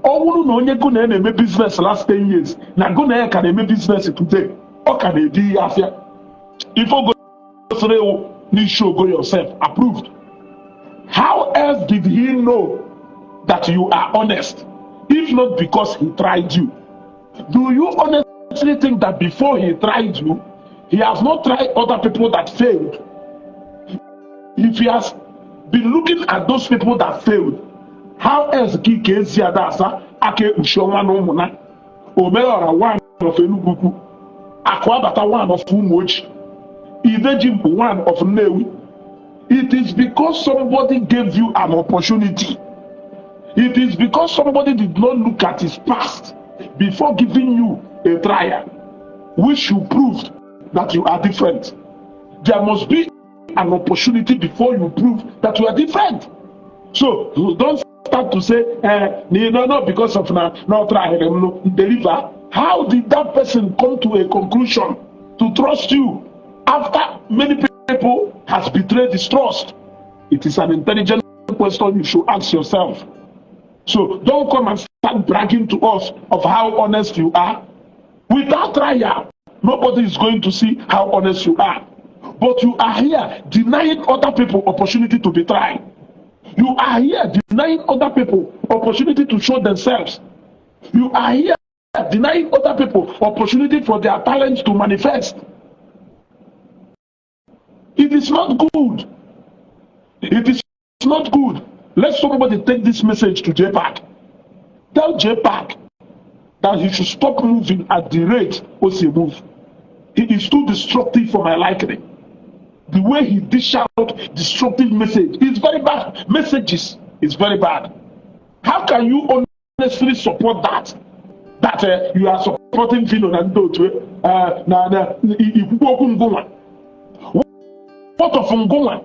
Ọ bụrụ na onye gụ na ya na-eme business last 10 years na gụ na ya ka na-eme business today, ọ ka na-ebi ihe afịa ife o gosiri ewu n'isi ogo yourself approved. How else did he know that you are honest if not because he tried you? Do you honestly think that before he tried you, he has not tried other people that failed? If he has Be looking at those people that failed. How else ka ike ezi ada asa aka ekpuchi ọnwa na ụmụna Omeọra one of Enugu Ukwu, Akụabata one of Ụmụochi, Idejimkpu one of Nnewi? It is because somebody gave you an opportunity. It is because somebody did not look at his past before giving you a trial, which you proved that you are different. There must be an opportunity before you prove that you are different. So you don't start to say, no, because of na not try no deliver. How did that person come to a conclusion to trust you after many people has betrayed his trust? It is an intelligent question you should ask yourself. So don't come and start bragging to us of how honest you are. Without trial, nobody is going to see how honest you are. But you are here denying other people opportunity to be tried. You are here denying other people opportunity to show themselves. You are here denying other people opportunity for their talents to manifest. It is not good. It is not good. Let somebody take this message to JPAC. Tell JPAC that he should stop moving at the rate o si move. He is too destructive for my liking. The way he dish out destructive message is very bad. Messages is very bad. How can you honestly support that? That you are supporting Phyno na ndị otu na ikwukwu okwu ngụnwa. What of ngụnwa?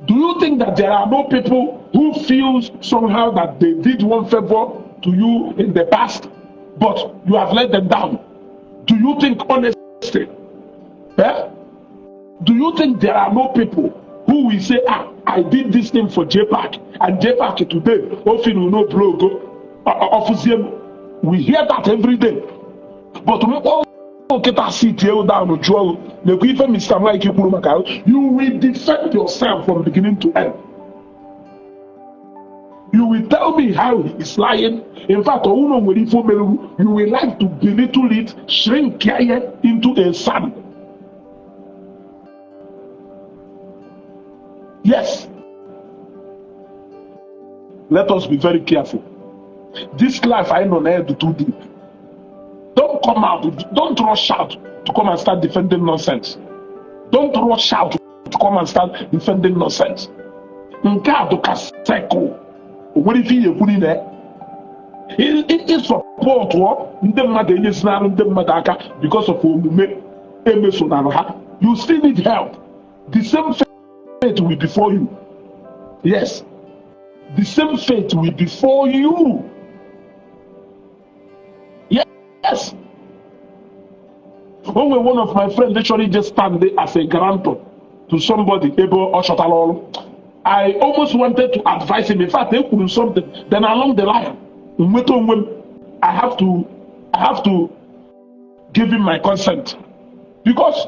Do you think that there are no people who feels somehow that they did one favor to you in the past, but you have let them down? Do you think honestly? Eh? Do you think there are no people who will say, "Ah, I did this thing for JPAC, and JPAC today, often will no blow go, ofuzie"? We hear that every day. But all nkịta sit you down jụọ nekwa ife Mr. Mike kwuru maka, you will defend yourself from beginning to end. You will tell me how he is lying. In fact, ọwụna nwere ife o meruru, you will like to belittle it, shrink ya into a sand. Yes. Let us be very careful. This life I know na too deep. Don't come out, don't rush out to come and start defending nonsense. Don't rush out to come and start defending nonsense. Nke a dị ka circle. O nwere ife ihe ekwu niile. Ịsọpọtụọ ndị mmadụ enyezinalụ ndị mmadụ aka because of omume emesonalụ ha. You still need help. The same fate will befall you. Yes. The same fate will befall you. Yes. Only one of my friends literally just stand there as a guarantor to somebody ebe ọ chọtara ọrụ. I almost wanted to advise him. In fact, e kwuru something. Then along the line, nweta onwe m, I have to give him my consent. Because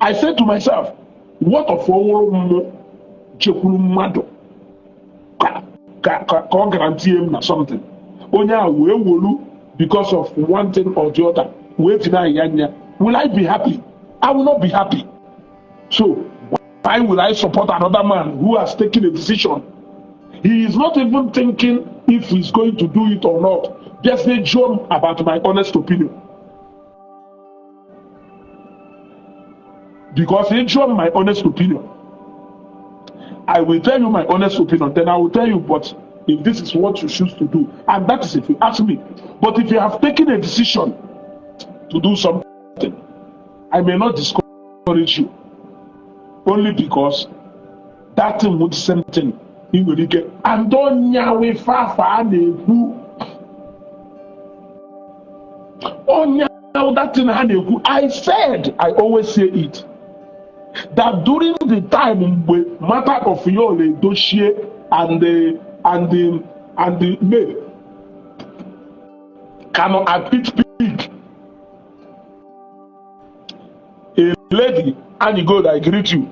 I said to myself, what of ọwụrụ mmụ jekwuru mmadụ ka ọ guarantee m na something. Onye a wee wolu because of one thing or the other wee deny ya anya. Will I be happy? I will not be happy. So why will I support another man who has taken a decision? He is not even thinking if he's going to do it or not. Just say John about my honest opinion. Because he drawn my honest opinion. I will tell you my honest opinion. Then I will tell you, but if this is what you choose to do, and that is if you ask me. But if you have taken a decision to do something, I may not discourage you. Only because that thing with the same thing. Ị nwere ike and onye ife afa a na-ekwu onye that thing ha na-ekwu. I said, I always say it, that during the time mgbe matter of Yul Edochie and the May cannot at its peak, a lady, and God, I greet you,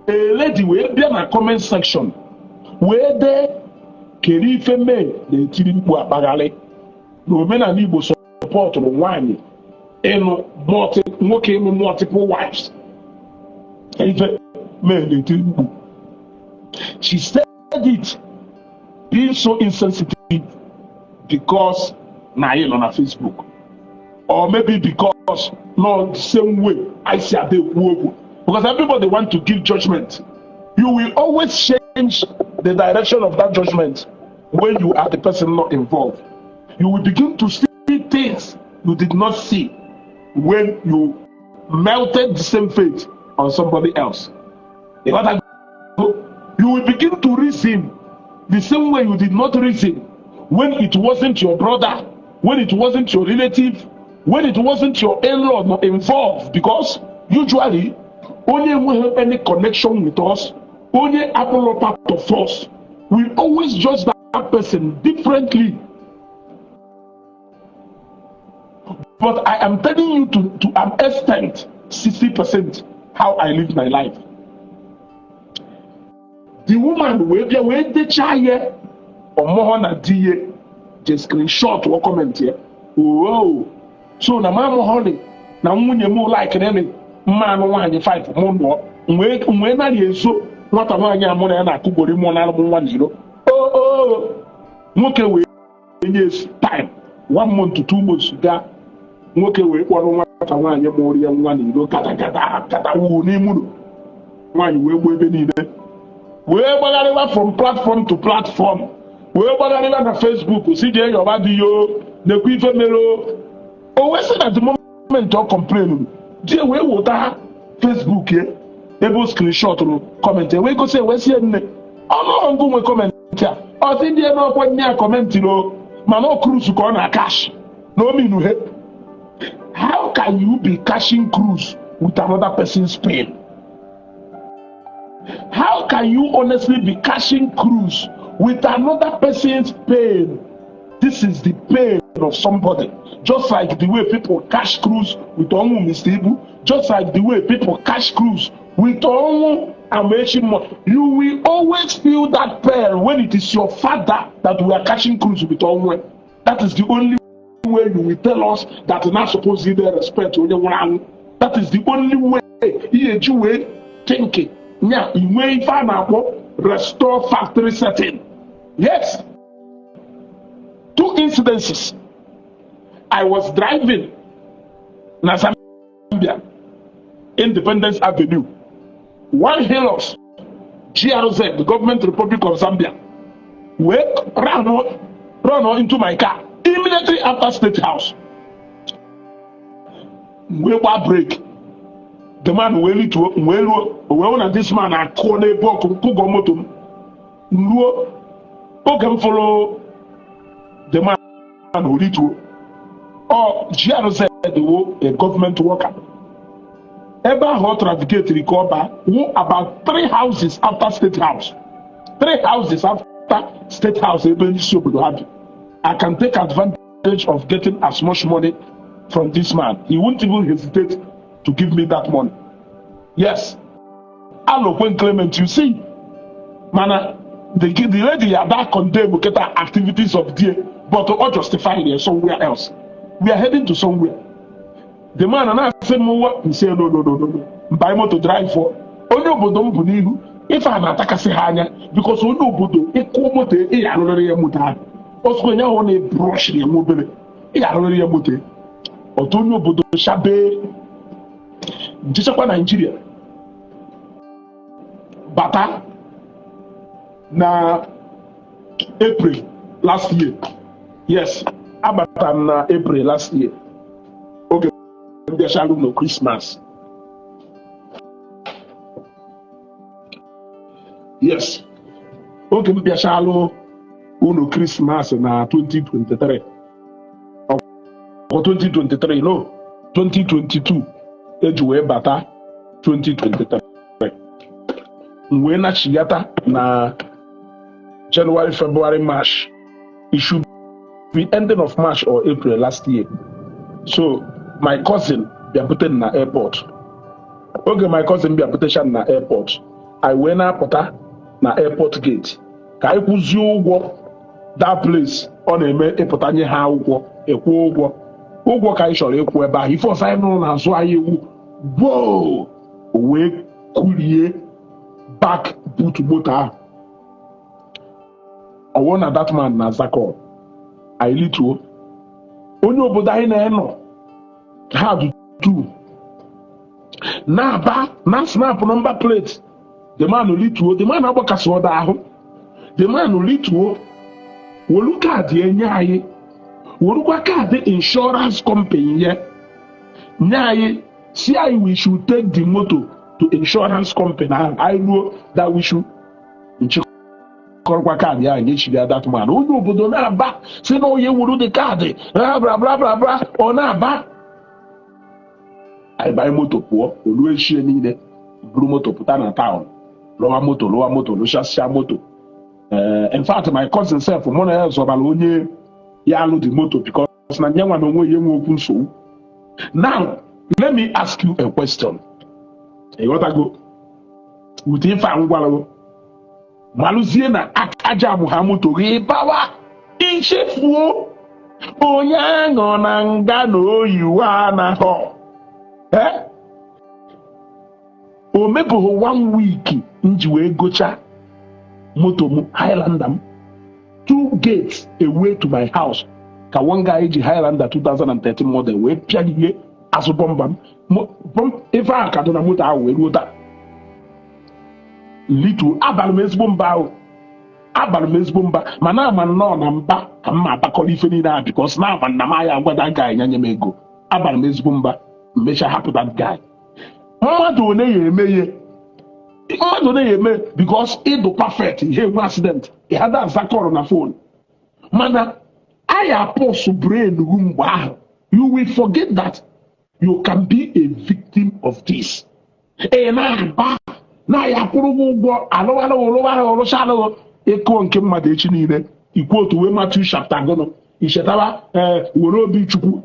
a lady wee bịa na comment section wee dee kedu ife May na-etiri mkpu akpagharị na omenala Igbo sọpọtụrụ nwaanyị ịnụ nwoke ịnụ multiple wives. Ife May na-etiri mkpu, she said it being so insensitive because na anyị nọ na Facebook, or maybe because not the same way I see ada ekwu okwu, because everybody want to give judgment. You will always change the direction of that judgment when you are the person not involved. You will begin to see things you did not see when you melted the same faith on somebody else. You got that? You will begin to reason the same way you did not reason when it wasn't your brother, when it wasn't your relative, when it wasn't your in-law not involved. Because usually, only we have any connection with us, only Apollo part of us, we always judge that person differently. But I am telling you to an extent, 60% how I live my life. The woman wee bịa wee dechaa ya ọmụhọ na di ya je screenshot wọ comment ya oo, so na ma amụhọli na nwunye m laikiri mma anụ nwaanyị 5 mụ nụọ wee narị ezo nwata nwaanyị a mụ na ya na-akụgbori mụ na alụmụ nwa n'iro oo. Nwoke wee nye time one month to 2 months gaa, nwoke wee kpọrọ nwata nwaanyị mụrụ ya nwa n'iro gada gada gada wuo n'ime ụlọ nwaanyị, wee gbuo ebe niile, wee gbagharịwa from platform to platform, wee gbagharịwa na Facebook si jee yọba dị yo nekwa ife mere o wee sị na the moment ọ complain, di wee wụta Facebook ye ebe o screenshot rụ comment, wee gosi, wee sie nne ọnụọgụgụ nwe comment a, ọ sị ndị ebe ọkwa nne ya comment ro, mana ọ cruise ka ọ na cash na ominuhe. How can you be cashing cruise with another person's pain? How can you honestly be cashing cruise with another person's pain? This is the pain of somebody. Just like the way people cash cruise with Onwu Mr. Ibu, just like the way people cash cruise with Onwu Amechi Mo. You will always feel that pain when it is your father that we are cashing cruise with Onwu. That is the only way you will tell us that not supposed to respect onye nwụrụ anwụ. That is the only way ihe eji wee think nya inwe ife a na-akpọ restore factory setting. Yes. Two incidences. I was driving na Zambia, Independence Avenue. One Hilux, GRZ, the Government Republic of Zambia, wee run into my car immediately after State House. Wee gbaa brake. The man wee rituo, wee ruo, wee hụ na this man akụọ n'ebe ọkụ kụgọ moto m. Ruo oge m fụrụ the man orituo. Ọ GRZ wo a government worker. Ebe ahụ ọ trafiketiri ka ọ baa wụ about three houses after State House. Three houses after State House ebe isi obodo ha bi. I can take advantage of getting as much money from this man. He won't even hesitate to give me that money. Yes. Alokwen Clement, you see. Mana, the lady that condemn keta activities of there, but all justify it somewhere else. We are heading to somewhere. The man and I say, what? He say, "No, no, no, no, no." Mba moto drive for. Onye obodo m bụ n'ihu, ife a na-atakasị ha anya because onye obodo ịkụ moto ị arụrịrị ya moto ahụ. Ọsọ onye ahụ na-ebrush ya nwa obere, ị arụrịrị ya moto. Ọtụ onye obodo shabe nchechakwa Naijiria bata na April last year. Yes, abatara m na April last year oge m bịachalụ na Christmas. Yes, oge m bịachalụ unu Christmas na 2023 ọ 2023, no, 2022 eji wee bata 2023, m wee nachigata na January, February, March. It should be ending of March or April last year. So my cousin bịabute m na airport. Oge my cousin bịabutecha m na airport, anyị wee na-apụta na airport gate ka anyị kwụzie ụgwọ. That place ọ na-eme ịpụta nye ha akwụkwọ ịkwụ ụgwọ ụgwọ ka anyị chọrọ ịkwụ ebe ahụ. Ife ọzọ anyị nụrụ n'azụ anyị ewu gboo, o wee kurie back boot moto ahụ. Ọwụ na that man na azakọ anyị lituo. Onye obodo anyị na-enọ ha dị two na-aba na snap number plate. The man lituo, the man agbakasị ọda ahụ. The man lituo, welu card enye anyị, werukwa card insurance company ya nye anyị, si anyị we should take the motor to insurance company ahụ. Anyị ruo that we should nchịkọrọkwa card ya nyechiri ya. That man, onye obodo, na-aba si na onye wuru the card, bla bla bla bla bla. Ọ na-aba, anyị banye moto pụọ. Olu echie niile buru moto pụta na town, lụwa moto, lụwa moto, lụchasịa moto. In fact, my cousin sef, mụ na ya zọbara onye ya alụ the moto, because na nye nwa na onwe ya enwe okwu nsogbu. Now let me ask you a question. Ịghọtago wute ife a ngwalụ malụzie na aja amụ ha moto gị bawa ichefuo onye aṅụ na nga na oyiwe anaghọ. Eh? O mepụghị one week m ji wee gocha moto m, Highlander m. Two gates away to my house ka one guy ji Highlander 2013 model wee pịaghie azụ bumper m. Ife ahụ ka dị na moto ahụ wee ruo taa. Litu abalị m ezigbo mba ahụ, abalị m ezigbo mba, mana ama nnọọ na mba ka m ma agbakọrọ ife niile ahụ, because na ama nna m aya agwa that guy nye m ego. Abalị m ezigbo mba, mmecha hapụ that guy. Mmadụ one ya eme ihe, mmadụ one ya eme, because ịdụ perfect ihe enwe accident, ịhada aza call na phone, mana aya pọsụ brain ru mgbe ahụ, you will forget that you can be a victim of this. Ị na-aba na ya kwụrụ gị ụgwọ alụghalụghị lụghalụghị lụchalụghị ịkụọ nke mmadụ echi niile ikwu otu wee Matthew chapter gụnụ ichetaba ee were obi chukwu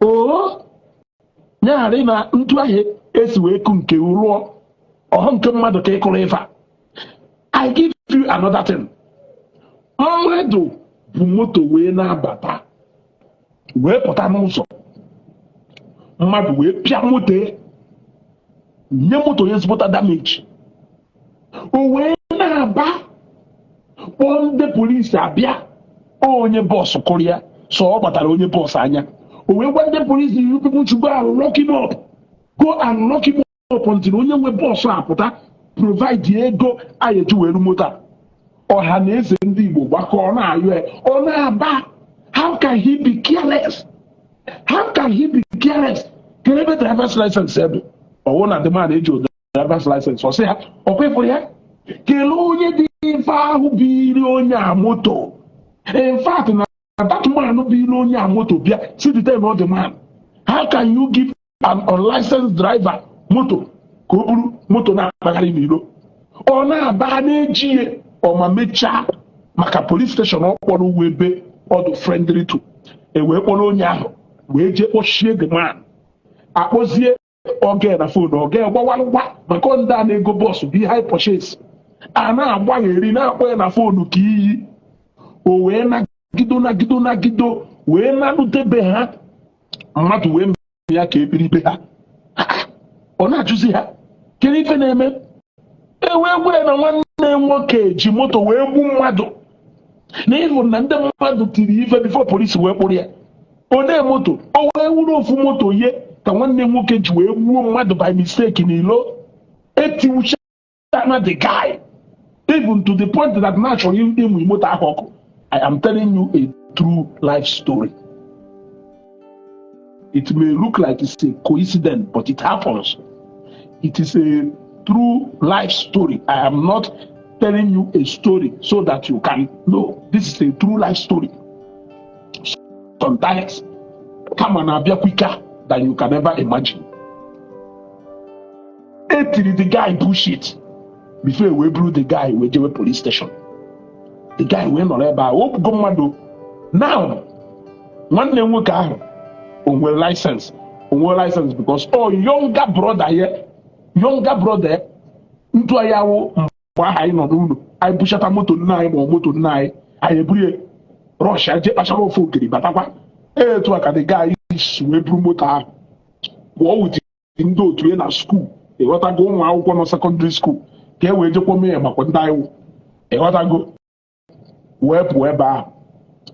oo nyagharị na ntụ ahịa esi wee kụ nke rụọ ọhụ nke mmadụ ka ịkụrụ ife a. I give you another thing. Mmadụ bụ moto wee na-abata wee pụta n'ụzọ, mmadụ wee pịa moto ya, nye moto ya ezigbota damage. O wee na-aba kpọọ ndị polisi abịa. Onye bus kụrụ ya, so ọ gbatara onye bus anya. O wee gwa ndị polisi, "You people should go and lock him up, go and lock him up until onye nwe bus apụta provide ego anyị eji were moto a." Ọha na eze ndị Igbo gbakọọ na-ayọ ya, ọ na-aba. How can he be careless? How can he be careless? Kedu ebe driver's license ebe ọwụ na the man eji driver's license? Ọ sị ha ọ kwefụrụ ya. Kelee onye dị ife ahụ bụ onye a moto. In fact, na that man bụ onye a moto bịa si detain all the man. How can you give an unlicensed driver moto ka o buru moto na-akpagharị n'iro? Ọ na-aba na-eji ya ọma mechaa maka police station. Ọ kpọrọ uwe ebe ọdụ friendly to e wee kpọrọ onye ahụ wee jee kpọchie the man. Akpọzie oge na phone, oge gbawalụgwa maka ndị a na-ego bus bụ ihe purchase a na-agbagheri na-akpọ ya na phone ka iyi. O wee nagido nagido nagido wee nanutebe ha mmadụ wee mee ya ka ebiribe ha. Ọ na-ajụzi ha kedu ife na-eme. E wee gwa ya na nwanne nwoke ji moto wee gbu mmadụ, na ịhụ na ndị mmadụ tiri ife before polisi wee kpụrụ ya. One moto o wee wuru ofu moto ye ka nwanne nwoke ji wee gbuo mmadụ by mistake n'ilo. Etiwuchana the guy even to the point that na achọrọ ịmụ moto ahụ ọkụ. I am telling you a true life story. It may look like it's a coincidence, but it happens. It is a true life story. I am not telling you a story so that you can know. This is a true life story. Sometimes kama na-abịa quicker than you can ever imagine. Etiri the guy bullshit before wee buru the guy wee jewe police station. The guy wee nọrọ ebe a o bugo mmadụ. Now nwanne nwoke ahụ o nwere license, o nwere license, because ọ younger brother ya, younger brother ya ntụ ya wụ mgbe ahụ anyị nọ n'ụlọ anyị buchata moto nna anyị ma ọ moto nna anyị, anyị eburu ya rush jee kpachara ofe okiri batakwa. Etu a ka the guy si wee buru moto ahụ pụọ with ndị otu ya na school. Ịghọtago, ụmụ akwụkwọ nọ secondary school ka e wee jekwa mee ya makwa ndị anyị wụ. Ịghọtago. Wee pụọ ebe ahụ,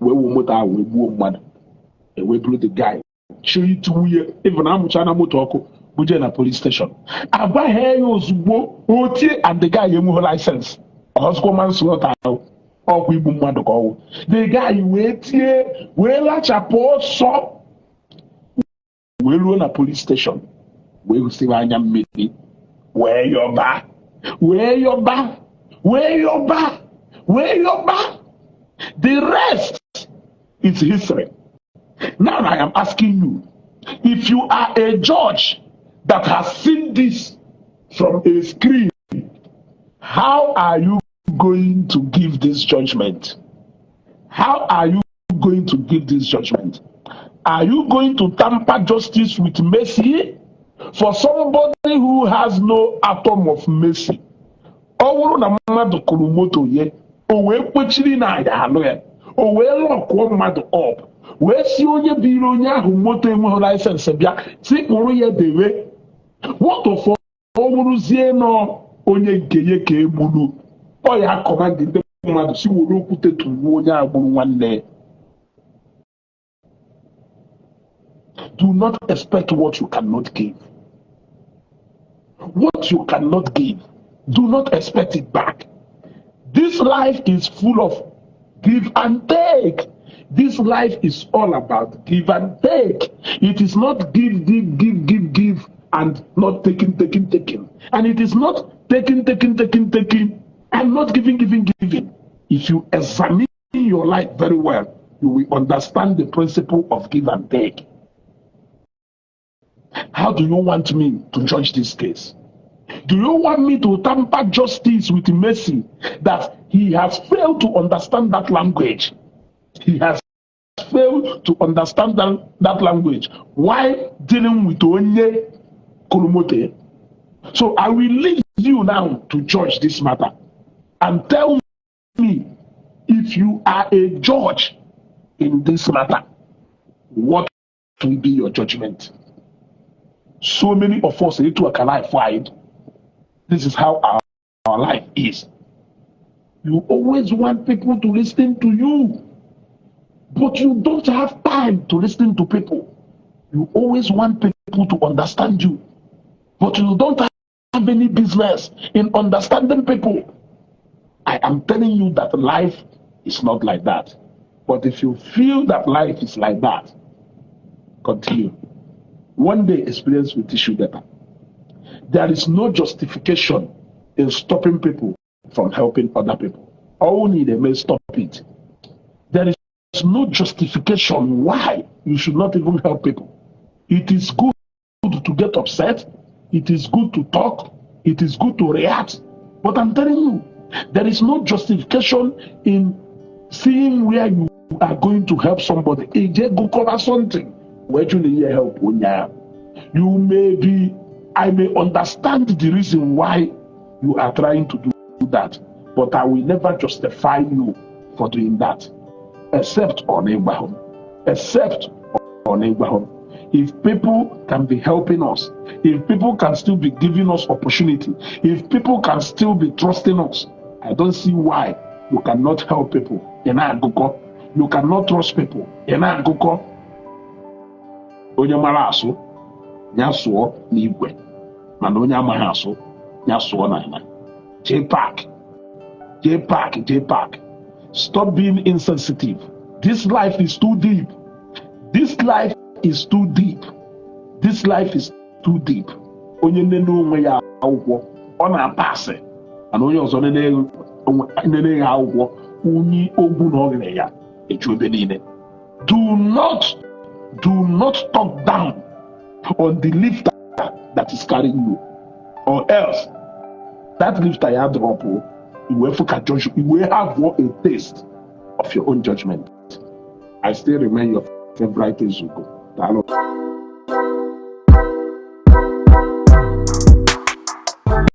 wee wuo moto ahụ, wee gbuo mmadụ. Ewee buru the guy chịrị itiwu ya, even amụcha na moto ọkụ, buje na police station. Agwaghị ya ozugbo otie, and the guy enweghị license, ọzụkwa manslaughter ahụ, ọkwa igbu mmadụ ka ọwụ. The guy wee tie, wee lachapụ ọsọ, wee ruo na police station, wee siwe anya mmiri, wee yọba, wee yọba, wee yọba, wee yọba. The rest is history. Now I am asking you, if you are a judge that has seen this from a screen, how are you going to give this judgment? How are you going to give this judgment? Are you going to tamper justice with mercy for somebody who has no atom of mercy? Ọ bụrụ na mmadụ kụrụ moto ya, o wee kpochiri na ya alụ ya, o wee lockụọ mmadụ up, wee si onye biri onye ahụ moto enweghị license bịa si kpụrụ ya dewe. What of ọ bụrụzie nọ onye nke ya ka egburu? Ọ ya command ndị mmadụ si were okwute tụgbuo onye a gburu nwanne ya. Do not expect what you cannot give. What you cannot give, do not expect it back. This life is full of give and take. This life is all about give and take. It is not give, give, give, give, give, and not taking, taking, taking. And it is not taking, taking, taking, taking, and not giving, giving, giving. If you examine your life very well, you will understand the principle of give and take. How do you want me to judge this case? Do you want me to tamper justice with mercy that he has failed to understand that language? He has failed to understand that language while dealing with onye kụrụ moto. So I will leave you now to judge this matter and tell me, if you are a judge in this matter, what will be your judgment? So many of us, etu a ka life wide. This is how our life is. You always want people to listen to you, but you don't have time to listen to people. You always want people to understand you, but you don't have any business in understanding people. I am telling you that life is not like that. But if you feel that life is like that, continue. One day experience will teach you better. There is no justification in stopping people from helping other people. Only they may stop it. There is no justification why you should not even help people. It is good to get upset. It is good to talk. It is good to react. But I'm telling you, there is no justification in seeing where you are going to help somebody. Ije go cover something. Where you need help? You may be, I may understand the reason why you are trying to do that, but I will never justify you for doing that. Except on Abraham. Except on Abraham. If people can be helping us, if people can still be giving us opportunity, if people can still be trusting us, I don't see why you cannot help people. Ị na-agụkọ. You cannot trust people. Ị na-agụkọ. Onye mara asụ, ya sụọ n'igwe. Mana onye amaghị asụ, ya sụọ n'ala. J Park, J Park, J Park. Stop being insensitive. This life is too deep. This life is too deep. This life is too deep. Onye nene onwe ya akwụkwọ, ọ na-apasị, mana onye ọzọ nene ya akwụkwọ, unyi ogwu na ọgịrị ya eju ebe niile. Do not talk down on the lifter that is carrying you, or else that lifter ya drop o, iwe fụ ka judge, iwe have a taste of your own judgment. I still remain your favorite Ezugo. Daalụ.